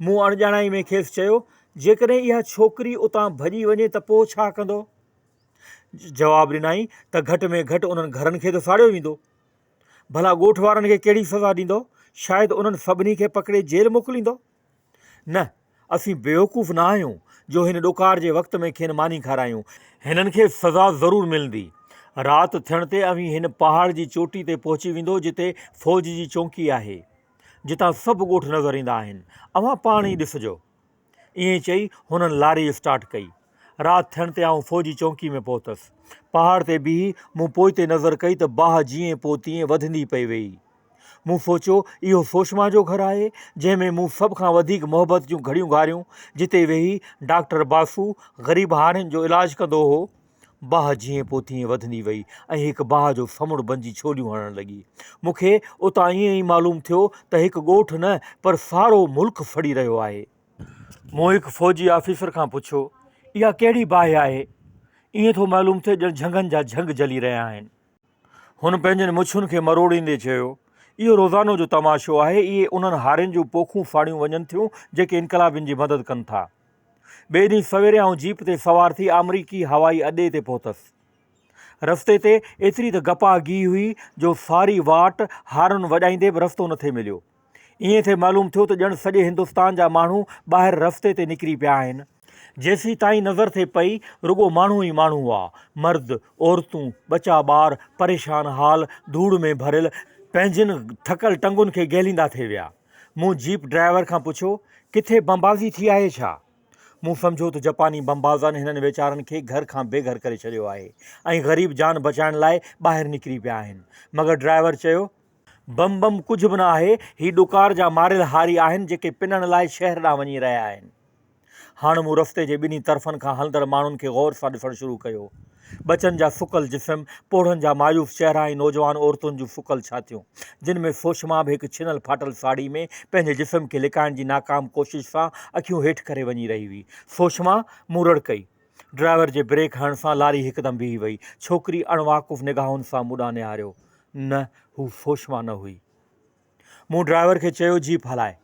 مون اڻڄاڻائي ۾ کيس چيو، جيڪڏهن اها ڇوڪري اتان ڀڄي وڃي ته پوء ڇا ڪندؤ؟ جواب ڏنائين ته گهٽ ۾ گهٽ انهن گهرن کي ته ساڙيو ويندو. ڀلا ڳوٺ وارن کي ڪهڙي سزا ڏيندؤ؟ شايد انهن سڀني کي پڪڙي جيل موڪليندؤ؟ نه، اسين بيوقوف نه آهيون جو هن ڏڪار جي وقت ۾ کين ماني کارايون. هنن کي سزا ضرور ملندي. رات ٿيڻ تي اوهين هن پهاڙ جي چوٽي تي پهچي ويندو جتي فوج جي چونڪي آهي، جتان سڀ ڳوٺ نظر ايندا آهن. اوهان پاڻ ئي ڏسجو. ائين چئي هنن لاري اسٽارٽ ڪئي. رات ٿيڻ تي آئون فوجي چونڪي ۾ پهتس. پهاڙ تي بيهي مون پوئتي نظر ڪئي ته باهه جيئن پوء تيئن وڌندي پئي ويئي. مون سوچيو اهو سوشما جو گهر آهي، جنهن ۾ مون سڀ کان وڌيڪ محبت جون گهڙيون گهاريون، جتي ويهي ڊاڪٽر باسو غريب هارين جو علاج ڪندو هو. باهه جيئن پوء تيئن وڌندي وئي ۽ هڪ باهه جو سمنڊ بنجي ڇوليون هڻڻ لڳي. مون کي اتان ائين ئي معلوم ٿيو ته هڪ ڳوٺ نه پر سارو ملڪ سڙي رهيو آهي. مون هڪ فوجي آفيسر کان پڇيو، اها ڪهڙي باهه آهي؟ ائين ٿو معلوم ٿئي ڄڻ جهنگن جا جهنگ جلي رهيا آهن. هن پنهنجين مڇن کي مروڙيندي چيو، اهو روزانو جو تماشو آهي، اهي انهن هارين جون پوکون ساڙيون وڃن ٿيون، جيڪي انقلابين جي مدد ڪن ٿا. ٻئي ڏينهن سويري آئون جيپ تي سوار ٿي آمريڪي هوائي اڏي تي پهتس. رستي تي ايتري ته گپاهه گيهه هئي جو ساري واٽ هارن وڄائيندي به رستو نٿي مليو. ائين ٿي معلوم ٿيو ته ڄڻ سڄي هندستان جا ماڻهو ٻاهر رستي تي نڪري پيا آهن. جيسيتائين نظر ٿي پئي، رڳو ماڻهو ئي ماڻهو هئا. مرد، عورتون، ٻچا ٻار، پريشان حال، ڌوڙ ۾ ڀريل، پنهنجين ٿڪل ٽنگن کي گهليندا ٿي ويا. مون جيپ ڊرائيور کان پڇيو، ڪٿي بمبازي ٿي آهي ڇا؟ مون سمجهيو ته جپاني بمبازن هنن ويچارن کي گهر کان بي گهر ڪري ڇڏيو آهي ۽ غريب جان بچائڻ لاء ٻاهر نڪري پيا آهن. مگر ڊرائيور چيو. بم بم ڪجهه به نه آهي، هي ڏڪار جا ماريل هاري آهن جيڪي پنڻ لاء شهر ڏانهن وڃي رهيا آهن. هاڻ مون رستي جي ٻنهي طرفن کان هلندڙ ماڻهن کي غور سان ڏسڻ شروع ڪيو. ٻچن جا سڪل جسم، پوڙهن جا مايوس چهرا ۽ نوجوان عورتن جون سڪل ڇاتيون، جن ۾ سوشما به هڪ ڇنل ڦاٽل ساڙهي ۾ پنهنجي جسم کي لڪائڻ جي ناڪام ڪوشش سان اکيون هيٺ ڪري وڃي رهي هئي. سوشما! مون رڙ ڪئي. ڊرائيور جي بريڪ هڻڻ سان لاري هڪدم بيهي وئي. ڇوڪري اڻواقف نگاهن سان مون ڏانهن نهاريو. نه، هو سوشما نه هئي. مون ڊرائيور کي چيو جيپ هلاء.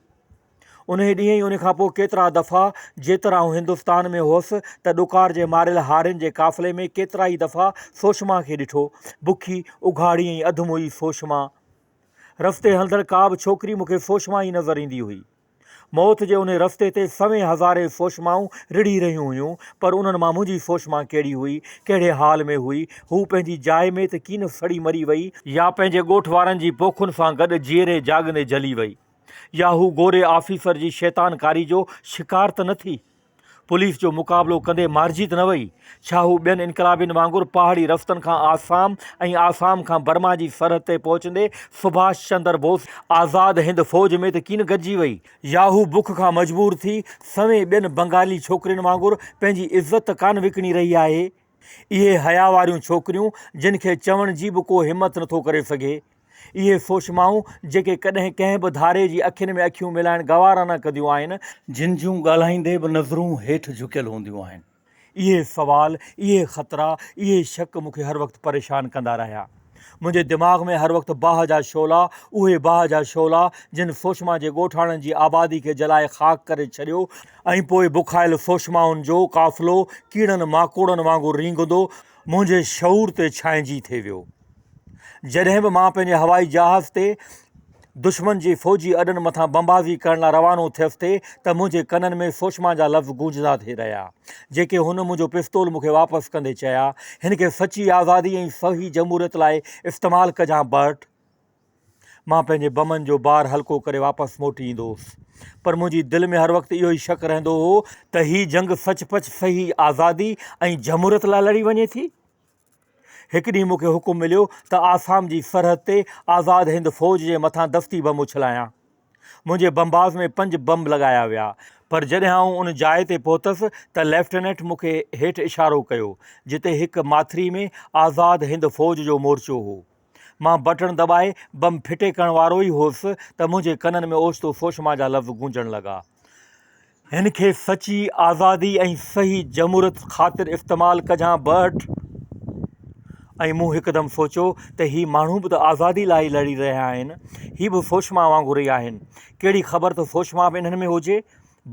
انهيء ڏينهن ۽ ان کان پوء ڪيترا دفعا جيتر آئون هندستان ۾ هئس ته ڏڪار جي ماريل هارين جي قافلي ۾ ڪيترائي دفعا سوشما کي ڏٺو. بکي، اگهاڙي ۽ اڌ موئي سوشما. رستي هلندڙ ڪا به ڇوڪري مون کي سوشما ئي نظر ايندي هئي. موت جي انهي رستي تي سوين هزارين سوشمائون رڙهي رهيون هيون، پر انهن مان منهنجي سوشما ڪهڙي هئي، ڪهڙي حال ۾ هئي، هوء پنهنجي جاء ۾ ته ڪين سڙي مري وئي، يا پنهنجي ڳوٺ وارن جي پوکن سان گڏ جيئري جاڳندي جلي وئي، يا هوء گوري آفيسر جي شيطان ڪاري جو شڪار ته نه ٿي؟ پوليس جو مقابلو ڪندي مارجي ته نه وئي؟ ڇا هو ٻين انقلابين وانگر پهاڙي رستن کان آسام ۽ آسام کان برما جي سرحد تي پهچندي سڀاش چندر بوس آزاد هند فوج ۾ ته ڪين گڏجي وئي؟ يا هو بک کان مجبور ٿي سوين ٻين بنگالي ڇوڪرين وانگر پنهنجي عزت ته ڪانه وڪڻي رهي آهي؟ اهي حيا واريون ڇوڪريون جن کي چوڻ جي به ڪو همت نٿو ڪري سگهي. اهي سوشمائون جيڪي ڪڏهن ڪنهن به ڌاري جي اکين ۾ اکيون ملائڻ گوارا نه ڪنديون آهن. جن جون ڳالهائيندي به نظرون هيٺ جهڪيل هونديون آهن. اهي سوال، اهي خطرا، اهي شڪ مون کي هر وقت پريشان ڪندا رهيا. منهنجي دماغ ۾ هر وقت باهه جا شعلا، اهي باهه جا شعلا جن سوشما جي ڳوٺاڻن جي آبادي کي جلائي خاڪ ڪري ڇڏيو ۽ پوء بکايل سوشمائن جو قافلو ڪيڙن ماڪوڙن وانگر رينگندو منهنجي شعور تي ڇانئجي ٿي ويو. جڏهن به مان پنهنجي هوائي جهاز تي دشمن جي فوجي اڏن مٿان بمبازي ڪرڻ لاء روانو ٿيس ٿي ته منهنجي ڪنن ۾ سوشما جا لفظ گونجندا ٿي رهيا، جيڪي هن منهنجو پستول مون کي واپس ڪندي چيا، هن کي سچي آزادي ۽ صحيح جمهوريت لاء استعمال ڪجان برٽ! مان پنهنجي بمن جو بار هلڪو ڪري واپس موٽي ايندو هوس، پر منهنجي دل ۾ هر وقت اهو ئي شڪ رهندو هو ته هي جنگ سچ پچ صحيح آزادي ۽ جمهوريت لاء لڙي وڃي ٿي؟ هڪ ڏينهن مون کي حڪم مليو ته آسام جي سرحد تي آزاد هند فوج جي مٿان دستي بم اڇلايان. منهنجي بمباز ۾ پنج بم لڳايا ويا. پر جڏهن آئون ان جاء تي پهتس ته ليفٽيننٽ مون کي هيٺ اشارو ڪيو، جتي هڪ ماٿري ۾ آزاد هند فوج جو مورچو هو. مان بٽڻ دٻائي بم ڦٽي ڪرڻ وارو ئي هوس ته منهنجي ڪنن ۾ اوچتو سوشما جا لفظ گونجڻ لڳا. هن کي سچي آزادي ۽ صحيح جمهوريت خاطر استعمال ڪجان برٽ! ۽ مون هڪدم سوچيو ته هي ماڻهو به ته آزادي لاء ئي لڙي رهيا آهن. هي به سوشما وانگر ئي آهن. ڪهڙي خبر ته سوشما به انهن ۾ هجي.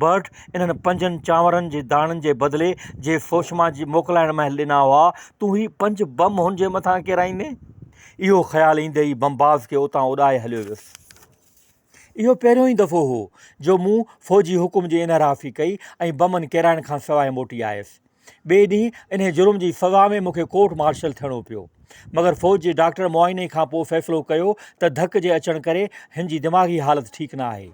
برٽ انهن پنجن چانورن جي داڻن جي بدلي جي سوشما جي موڪلائڻ مهل ڏنا هئا، تون هي پنج بم هن جي مٿان ڪيرائيندين؟ اهو خيال ايندي ئي بمباز کي اتان اڏائي هليو ويس. اهو پهريون ئي دفعو هو جو مون فوجي حڪم جي انحرافي ڪئي ۽ بمن ڪيرائڻ کان سواء موٽي آيس. ٻئي ڏينهن انهي جرم جي سزا ۾ مون کي ڪورٽ مارشل ٿيڻو پيو. مگر فوج جي ڊاڪٽر معائني کان پوء فيصلو ڪيو ته ڌڪ جي اچڻ ڪري هن جي دماغي حالت ٺيڪ نه آهي.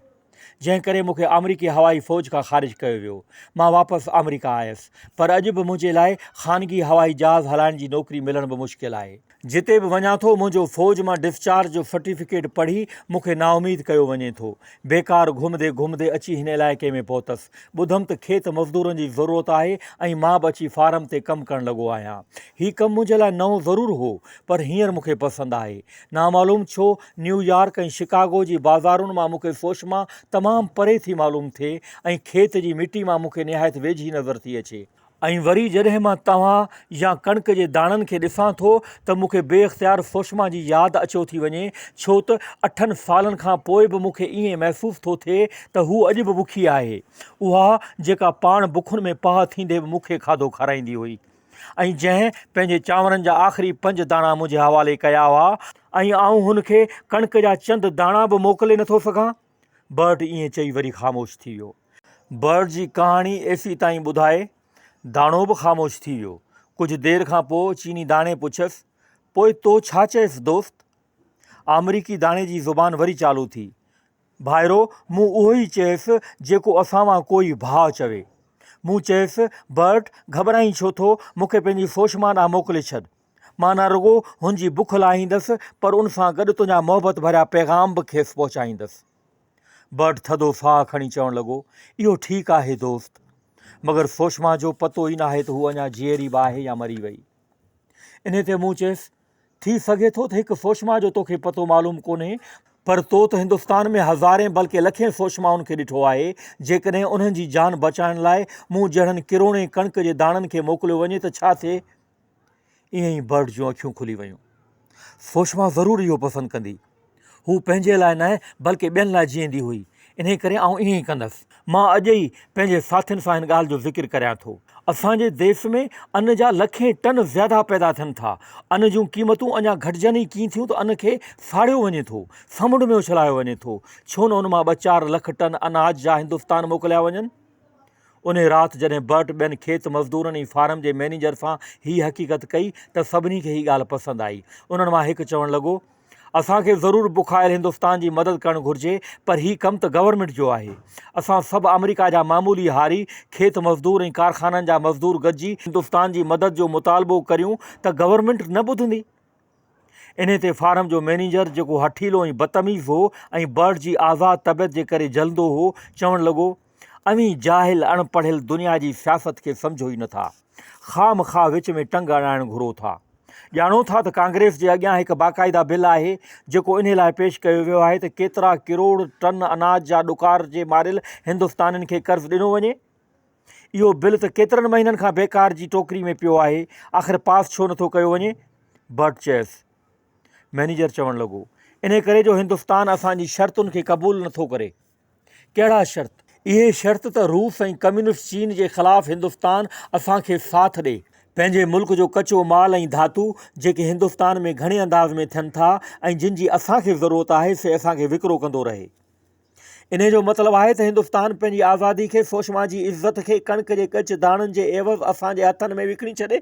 جنهن ڪري مون کي آمريڪي هوائي فوج کان خارج ڪيو ويو. مان واپس آمريڪا آيس. پر اڄ به منهنجي لاء خانگي هوائي جهاز هلائڻ جي نوڪري ملڻ به مشڪل آهي. جتي به وڃان ٿو منهنجو فوج مان ڊسچارج جو سرٽيفڪيٽ پڙهي مون کي نااميد ڪيو وڃي ٿو. بيڪار گهمندي گهمندي اچي هن علائقي ۾ پهتس. ٻڌم ته کيت مزدورن جي ضرورت آهي ۽ مان به اچي فارم تي ڪم ڪرڻ لڳو آهيان. هي ڪم منهنجي لاء نئون ضرور هو پر هينئر مون کي پسند آهي. نامعلوم ڇو نيويارڪ ۽ شڪاگو جي بازارن مان مون کي سوشما تمام پري ٿي معلوم ٿئي ۽ کيت جي مٽي مان مون کي نهايت ويجهي نظر ٿي اچي. ۽ وري جڏهن مان توهان يا ڪڻڪ جي داڻن کي ڏسان ٿو ته مون کي بي اختيار سوشما جي ياد اچيو ٿي وڃي، ڇو ته اٺن سالن کان پوء به مون کي ائين محسوس ٿو ٿئي ته هوء اڄ به بکي آهي، اها جيڪا پاڻ بکن ۾ پاهه ٿيندي به مون کي کاڌو کارائيندي هئي. ۽ جنهن پنهنجي چانورن جا آخري پنج داڻا منهنجي حوالي ڪيا هئا ۽ آئون هن کي ڪڻڪ جا چند داڻا به موڪلي نٿو سگهان؟ برٽ ائين چئي وري خاموش ٿي ويو. برٽ جي ڪهاڻي ايسيتائين ٻڌائي، داڻو به خاموش ٿي ويو. ڪجهه دير کان پوء چيني داڻي پڇيس، پوء تو ڇا چيس دوست؟ آمريڪي داڻي جي زبان وري چالو ٿي، ڀائرو، مون اهو ئي چيس جيڪو اسان مان ڪوئي ڀاء چوي. مون چيس، برٽ، گهٻرائين ڇو ٿو؟ مون کي پنهنجي سوشما ڏانهن موڪلي ڇڏ. مان نه رڳو هن جي بک لاهيندس، پر ان سان گڏ تنهنجا محبت ڀريا پيغام به کيس پهچائيندس. برٽ ٿڌو ساهه کڻي چوڻ لڳو، اهو ٺيڪ آهي دوست. مگر سوشما جو پتو ئي ناهي ته هوء اڃا جيئري به آهي يا مري وئي. انهي تي مون چيس، ٿي سگهي ٿو ته هڪ سوشما جو توکي پتو معلوم ڪونهي، پر تو ته هندستان ۾ هزارين بلڪه لکين سوشمائن کي ڏٺو آهي، جيڪڏهن انهن جي جان بچائڻ لاء مون جهڙن ڪروڙين ڪڻڪ جي داڻن کي موڪليو وڃي ته ڇا ٿئي؟ ائين ئي برٽ جون اکيون کلي ويون. سوشما ضرور اهو پسند ڪندي. هوء پنهنجي لاء نه بلڪه ٻين لاء جيئندي هئي، انهيء ڪري آئون ائين ئي ڪندس. مان اڄ ئي پنهنجي ساٿين سان هن ڳالهه جو ذڪر ڪريان ٿو. اسان جي ديس ۾ ان جا لکين ٽن زياده پيدا ٿين ٿا. ان جون قيمتون اڃا گهٽجن ئي ڪين ٿيون ته ان کي ساڙيو وڃي ٿو، سمنڊ ۾ اڇلايو وڃي ٿو. ڇو نه ان مان ٻه چار لک ٽن اناج جا هندستان موڪليا وڃن؟ انهيء رات جڏهن برٽ ٻين کيت مزدورن ۽ فارم جي مئنيجر سان هيء حقيقت ڪئي ته سڀني کي هيء ڳالهه پسند آئي. انهن مان هڪ چوڻ لڳو. اسان کي ضرور بکايل هندستان جي مدد ڪرڻ گهرجي پر هي ڪم ته گورنمينٽ جو آهي. اسان سڀ آمريڪا جا معمولي هاري، کيت مزدور ۽ ڪارخانن جا مزدور گڏجي هندستان جي مدد جو مطالبو ڪريون ته گورنمينٽ نه ٻڌندي. انهي تي فارم جو مئنيجر جيڪو هٺيلو ۽ بدتميز هو ۽ برٽ جي آزاد طبيعت جي ڪري جلندو هو، چوڻ لڳو، اوهين جاهل اڻ پڙهيل دنيا جي سياست کي سمجهو ئي نٿا. خواهه مخواهه وچ ۾ ٽنگ اڙائڻ گهرو ٿا. ڄاڻو ٿا ته ڪانگريس جي اڳيان هڪ باقاعده بل آهي، جيڪو انهي لاء پيش ڪيو ويو آهي ته ڪيترا ڪروڙ ٽن اناج جا ڏڪار جي ماريل هندستانين کي قرض ڏنو وڃي. اهو بل ته ڪيترن مهينن کان بيڪار جي ٽوڪري ۾ پيو آهي، آخر پاس ڇو نٿو ڪيو وڃي؟ برٽ چيس. مئنيجر چوڻ لڳو، انهي ڪري جو هندستان اسان جي شرطن کي قبول نٿو ڪري. ڪهڙا شرط؟ اهي شرط ته روس ۽ ڪميونسٽ چين جي خلاف هندستان اسان کي ساٿ ڏي. پنهنجي ملڪ جو ڪچو مال ۽ ڌاتو، جيڪي هندستان ۾ گهڻي انداز ۾ ٿين ٿا ۽ جن جي اسان کي ضرورت آهي، سي اسان کي وڪرو ڪندو رهي. انهي جو مطلب آهي ته هندستان پنهنجي آزادي کي، سوشما جي عزت کي، ڪڻڪ جي ڪچ داڻن جي عيوض اسان جي هٿن ۾ وڪڻي ڇڏي.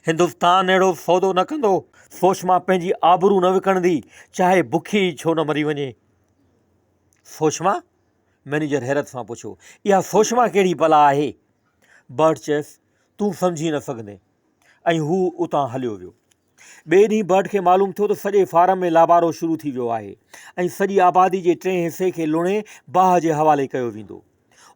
هندستان اهڙو سودو نه ڪندو. سوشما پنهنجي آبرو نه وڪڻندي، چاهي بکي ئي ڇو نه مري وڃي. سوشما؟ مئنيجر حيرت سان پڇيو. اها سوشما ڪهڙي بلا آهي؟ برٽ چيس، تون سمجهي نه سگهندين. ۽ هو اتان هليو ويو. ٻئي ڏينهن برٽ کي معلوم ٿيو ته سڄي فارم ۾ لابارو شروع ٿي ويو آهي ۽ سڄي آبادي جي ٽئين حصي کي لڻي باهه جي حوالي ڪيو ويندو.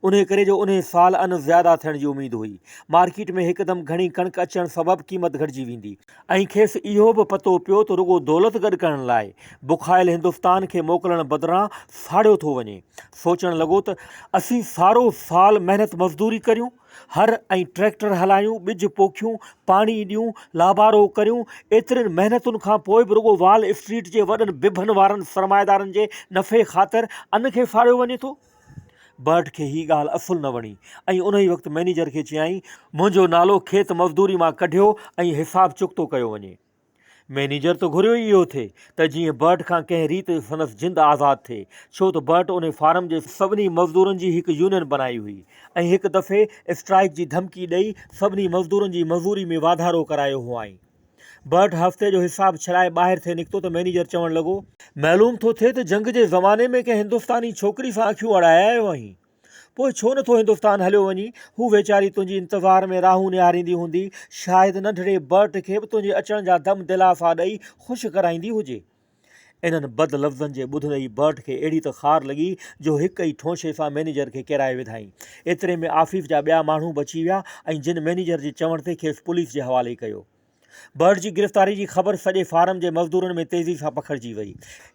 انهيء ڪري جو انهيء سال ان زياده ٿيڻ جي اميد هئي. مارڪيٽ ۾ هڪدم گهڻي ڪڻڪ اچڻ سبب قيمت گهٽجي ويندي. ۽ کيس اهو به پتو پيو ته رڳو دولت گڏ ڪرڻ لاء، بکايل هندستان کي موڪلڻ بدران ساڙيو ٿو وڃي. سوچڻ لڳو ته، اسين سارو سال محنت مزدوري ڪريون، هر ۽ ٽريڪٽر هلايون، ٻج پوکيون، پاڻي ڏيون، لابارو ڪريون، ايترين محنتن کان پوء به رڳو وال اسٽريٽ جي وڏن بڀن وارن سرمائيدارن جي نفعي خاطر ان کي ساڙيو وڃي ٿو. برٽ کي هي ڳالهه اصل نه وڻي ۽ انهي وقت مئنيجر کي چيائين، منهنجو نالو کيت مزدوري مان ڪڍيو ۽ حساب چڪتو ڪيو وڃي. مئنيجر ته گهريو ئي اهو ٿي ته جيئن برٽ کان ڪنهن ريت سندس جند آزاد ٿئي، ڇو ته برٽ انهي فارم جي سڀني مزدورن جي هڪ يونين بنائي هئي ۽ هڪ دفعي اسٽرائيڪ جي ڌمڪي ڏئي سڀني مزدورن جي مزوري ۾ واڌارو ڪرايو هئائين. برٽ هفتي جو حساب ڇڏائي ٻاهر ٿي نڪتو ته مئنيجر چوڻ لڳو. معلوم ٿو ٿئي ته جنگ جي زماني ۾ ڪنهن هندستاني ڇوڪري سان اکيون اڙائي آيو آهين. پوء ڇو نٿو هندستان هليو وڃين؟ هوء ويچاري تنهنجي انتظار ۾ راهون نهاريندي هوندي. شايد ننڍڙي برٽ کي به تنهنجي اچڻ جا دم دلاسا ڏئي خوش ڪرائيندي هجي. انهن بد لفظن جي ٻڌندي ئي برٽ کي اهڙي ته خار لڳي جو هڪ ئي ٺونشي سان مئنيجر کي ڪيرائي وڌائين. ايتري ۾ آفيس جا ٻيا ماڻهو به اچي ويا ۽ جن مئنيجر جي چوڻ تي کيس پوليس جي حوالي ڪيو. برٽ جي گرفتاري جي خبر سڄي فارم جي مزدورن ۾ تيزي سان پکڙجي وئي.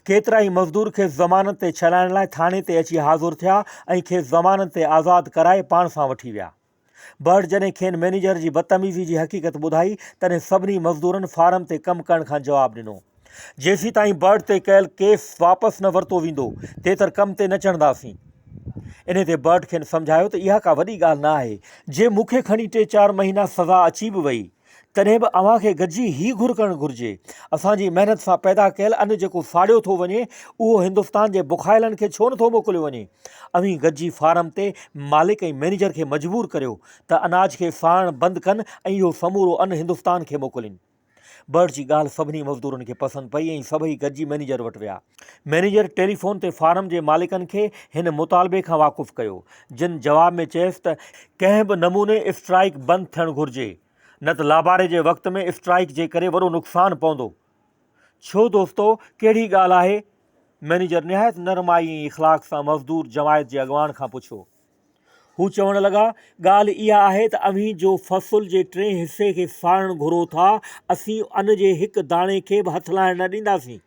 ڪيترائي مزدور کيس ضمانت تي ڇڏائڻ لاء ٿاڻي تي اچي حاضر ٿيا ۽ کيس ضمانت تي آزاد ڪرائي پاڻ سان وٺي ويا. برٽ جڏهن کين مئنيجر جي بدتميزي جي حقيقت ٻڌائي، تڏهن سڀني مزدورن فارم تي ڪم ڪرڻ کان جواب ڏنو. جيسيتائين برٽ تي ڪيل ڪيس واپس نه ورتو ويندو، تيتر ڪم تي نه چڙهنداسين. انهي تي برٽ کين سمجهايو ته اها ڪا وڏي ڳالهه نه آهي. جي مون کي کڻي ٽي چار مهينا سزا اچي به وئي، تڏهن به اوهان کي گڏجي هي گهر ڪرڻ گهرجي. اسان جي محنت سان پيدا ڪيل ان جيڪو ساڙيو ٿو وڃي، اهو هندستان جي بکايلن کي ڇو نٿو موڪليو وڃي؟ اوهين گڏجي فارم تي مالڪ ۽ مئنيجر کي مجبور ڪريو ته اناج کي ساڙڻ بند ڪن ۽ اهو سمورو ان هندستان کي موڪلين. برٽ جي ڳالهه سڀني مزدورن کي پسند پئي ۽ سڀئي گڏجي مئنيجر وٽ ويا. مئنيجر ٽيليفون تي فارم جي مالڪن کي هن مطالبي کان واقف ڪيو، جن جواب ۾ چيس ته ڪنهن به نموني اسٽرائيڪ بند ٿيڻ گهرجي، نه ته لاباري جي وقت ۾ اسٽرائيڪ جي ڪري وڏو نقصان پوندو. ڇو دوستو، ڪهڙي ڳالهه آهي؟ مئنيجر نهايت نرمائي ۽ اخلاق سان مزدور جماعت جي اڳواڻ کان پڇيو. هو چوڻ لڳا، ڳالهه اها آهي ته اوهين جو فصل جي ٽئين حصي کي ساڙڻ گهرو ٿا، اسين ان جي هڪ داڻي کي به هٿ لائڻ نه ڏينداسين.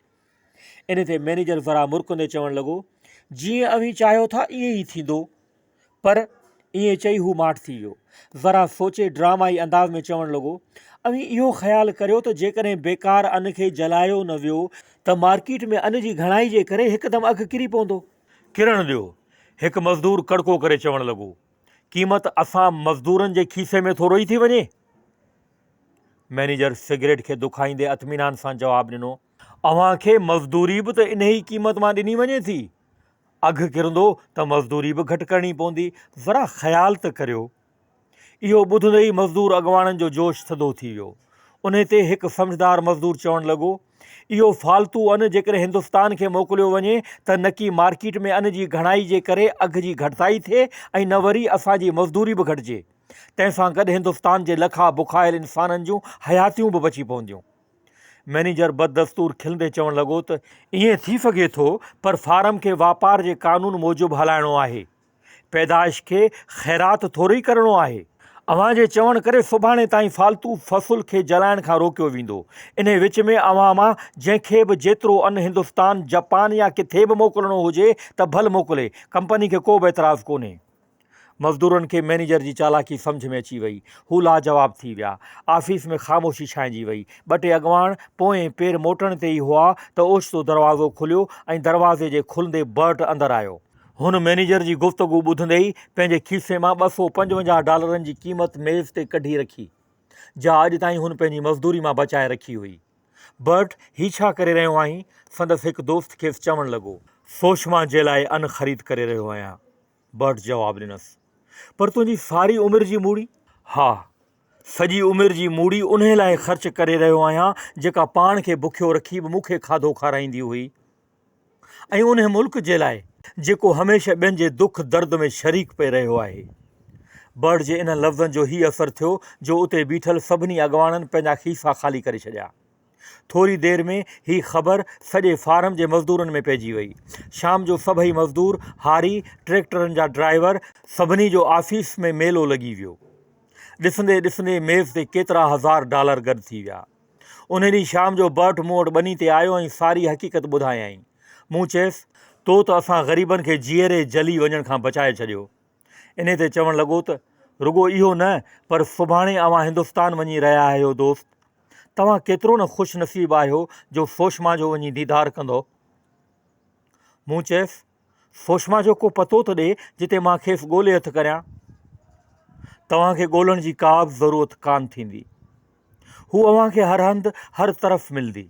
ان تي مئنيجر ذرا مرڪندي چوڻ لڳو، جيئن اوهين چاهيو ٿا ائين ئي ٿيندو. پر. ائين چئي هو ماٺ ٿي ويو. ذرا سوچي ڊرامائي انداز ۾ چوڻ لڳو، اوهين اهو خيال ڪريو ته جيڪڏهن بيڪار ان کي جلايو نه ويو ته مارڪيٽ ۾ ان جي گهڻائي جي ڪري هڪدم اگهه ڪري پوندو. ڪرڻ ڏيو. هڪ مزدور ڪڙڪو ڪري چوڻ لڳو، قيمت اسان مزدورن جي کيسي ۾ ٿورو ئي ٿي وڃي؟ مئنيجر سگريٽ کي دکائيندي اطمينان سان جواب ڏنو، اوهان کي مزدوري به ته انهيء قيمت مان ڏني وڃي ٿي. اگهه ڪرندو ته مزدوري به گهٽ ڪرڻي پوندي، ذرا خيال ته ڪريو. اهو ٻڌندي ئي مزدور اڳواڻن جو جوش ٿڌو ٿي ويو. انهي تي هڪ سمجهدار مزدور چوڻ لڳو، اهو فالتو ان جيڪڏهن هندستان کي موڪليو وڃي ته نڪي مارڪيٽ ۾ ان جي گهڻائي جي ڪري اگهه جي گهٽتائي ٿئي ۽ نه وري اسان جي مزدوري به گهٽجي. تنهن سان گڏ هندستان جي لکها بکايل انسانن جون حياتيون به بچي پونديون. مئنيجر بددستور کلندي چوڻ لڳو ته، ائين ٿي سگهي ٿو پر فارم کي واپار جي قانون موجب هلائڻو آهي. پيدائش کي خيرات ٿورئي ڪرڻو آهي. اوهان جي چوڻ ڪري سڀاڻي تائين فالتو فصل کي جلائڻ کان روڪيو ويندو. انهي وچ ۾ اوهان مان جنهن کي به جيترو ان هندستان، جپان يا ڪٿي به موڪلڻو هجي ته ڀل موڪلي، ڪمپني کي ڪو به اعتراض ڪونهي. مزدورن کي مئنيجر جي چالاڪي سمجهه ۾ اچي وئي. هو لاجواب ٿي ويا. آفيس ۾ خاموشي ڇانئجي وئي. ٻه ٽي اڳواڻ پوئين پير موٽڻ تي ئي هئا ته اوچتو دروازو کليو ۽ دروازي جي کلندي برٽ اندر آيو. هن مئنيجر جي گفتگو ٻڌندي ئي پنهنجي کيسي مان 255 ڊالرن جي قيمت ميز تي ڪڍي رکي، جا اڄ تائين هن پنهنجي مزدوري مان بچائي رکي هئي. برٽ، هي ڇا ڪري رهيو آهين؟ سندس هڪ دوست کيس چوڻ لڳو. سوشما جي لاء ان خريد ڪري رهيو آهيان. برٽ جواب ڏنس. پر تنهنجي ساري عمر جي موڙي؟ ها، سڄي عمر جي موڙي انهي لاء خرچ ڪري رهيو آهيان، جيڪا پاڻ کي بکيو رکي به مون کي کاڌو کارائيندي هئي. ۽ انهي ملڪ جي لاء جيڪو هميشه ٻين جي دک درد ۾ شريڪ پئي رهيو آهي. برڊ جي انهن لفظن جو هي اثر ٿيو جو اتي بيٺل سڀني اڳواڻن پنهنجا کيسا خالي ڪري ڇڏيا. ٿوري دير ۾ هي خبر سڄي فارم جي مزدورن ۾ پئجي وئي. شام جو سڀئي مزدور، هاري، ٽريڪٽرن جا ڊرائيور، سڀني جو آفيس ۾ ميلو لڳي ويو. ڏسندي ڏسندي ميز تي ڪيترا هزار ڊالر گڏ ٿي ويا. انهي ڏينهن شام جو برٽ مون وٽ ٻني تي آيو ۽ ساري حقيقت ٻڌايائين. مون چيس، تو ته اسان غريبن کي جيئري جلي وڃڻ کان بچائي ڇڏيو. انهي تي چوڻ لڳو ته، رڳو اهو نه پر سڀاڻي اوهان هندستان وڃي رهيا آهيو دوست! توهان ڪيترو نه خوش نصيب آهيو جو سوشما جو وڃي ديدار ڪندؤ. مون چيس، سوشما جو ڪو پتو ته ڏي جتي مان کيس ڳولي هٿ ڪريان. توهان کي ڳولڻ جي ڪا به ضرورت ڪانه ٿيندي. هو اوهان کي هر هنڌ هر طرف ملندي.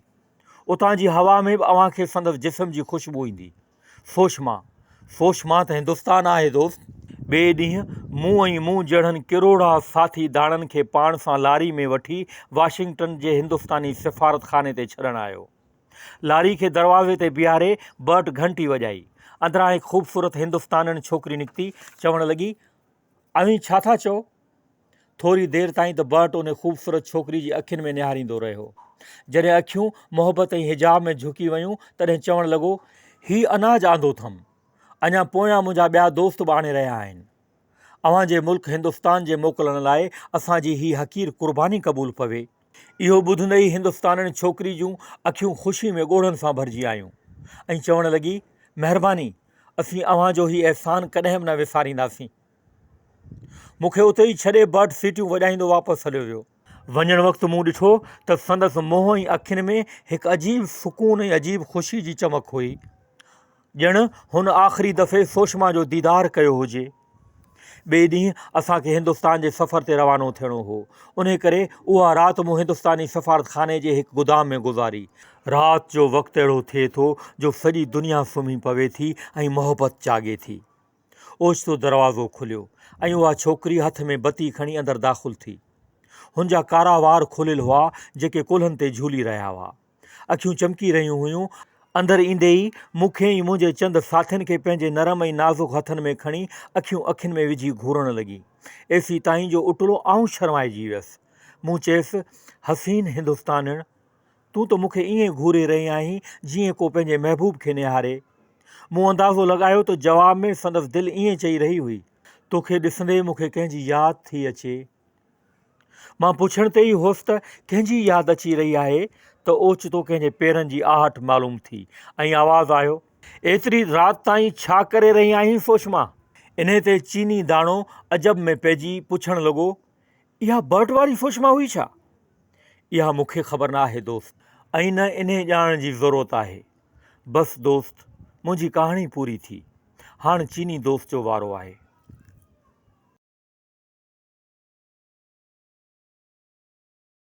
اتان جي هوا ۾ به اوهان کي سندس جسم جي خوشبو ايندي. سوشما، سوشما ته هندستان آهي دوست. ٻئي ڏينهن مون ۽ مون جهڙن ڪروڙها ساٿي داڻن کي پاڻ سان لاري ۾ وٺي واشنگٽن جي هندستاني سفارتخاني تي ڇڏڻ آيو. لاري کي دروازي تي بيهاري برٽ گهنٽي وڄائي. اندران هڪ خوبصورت هندستانڻ ڇوڪري نڪتي، چوڻ لڳي، اوهين ڇا ٿا چئو؟ ٿوري دير تائين ته برٽ ان خوبصورت ڇوڪري جي اکين ۾ نهاريندو رهيو. جڏهن اکيون محبت ۽ حجاب ۾ جهڪي ويون، تڏهن چوڻ لڳو، هي اناج آندو ٿم. اڃا پويان منهنجا ٻيا دوست به آڻي رهيا آهن. اوهان جي ملڪ هندستان جي موڪلڻ لاء اسان جي هي حقير قرباني قبول پوي. اهو ٻڌندي ئي هندستانڻ ڇوڪري جون اکيون خوشي ۾ ڳوڙهن سان ڀرجي آيون ۽ چوڻ لڳي، مهرباني، اسين اوهان جو هي احسان ڪڏهن به نه وسارينداسين. مون کي اتي ئي ڇڏي برٽ سيٽيون وڄائيندو واپس هليو ويو. وڃڻ وقت مون ڏٺو ته سندس منهن ۽ اکين ۾ هڪ عجيب سڪون ۽ عجيب خوشي جي چمڪ هئي. ڄڻ هن آخري دفعي سوشما جو ديدار ڪيو هجي. ٻئي ڏينهن اسان کي هندستان جي سفر تي روانو ٿيڻو هو. انهي ڪري اها رات مون هندستاني سفارتخاني جي هڪ گدام ۾ گذاري. رات جو وقت اهڙو ٿئي ٿو جو سڄي دنيا سمهي پوي ٿي ۽ محبت جاڳي ٿي. اوچتو دروازو کليو ۽ اها ڇوڪري هٿ ۾ بتي کڻي اندر داخل ٿي. هن جا ڪارا وار کليل هئا جيڪي ڪلهن تي جهولي رهيا هئا. اکيون چمڪي رهيون هيون. اندر ايندي ئي مون کي ۽ منهنجي چند ساٿين کي پنهنجي نرم ۽ نازڪ هٿن ۾ کڻي اکيون اکين ۾ وجهي گهورڻ لڳي. ايسيتائين جو اٽلو آئون شرمائجي ويس. مون چيس، حسين هندستانڻ! تون ته مون کي ائين گهوري رهي آهين جيئن ڪو پنهنجي محبوب کي نهاري. مون اندازو لڳايو ته جواب ۾ سندس دل ائين چئي رهي هئي. توکي ڏسندي مون کي ڪنهن جي ياد ٿي اچي. مان پڇڻ تي ئي هوس ته ڪنهن جي ياد اچي رهي آهي ته اوچتو ڪنهن جي پيرن جي آهٽ معلوم ٿي ۽ آواز آيو. ايتري رات تائين ڇا ڪري رهي آهين سوشما؟ انهي تي چيني داڻو عجب ۾ پئجي پڇڻ لڳو، اها برٽ واري سوشما هئي ڇا؟ اها مون کي خبر نه آهي دوست ۽ نه انهي ڄاڻڻ جي ضرورت آهي. بس دوست منهنجي ڪهاڻي پوري ٿي. هاڻ چيني دوست جو وارو آهي.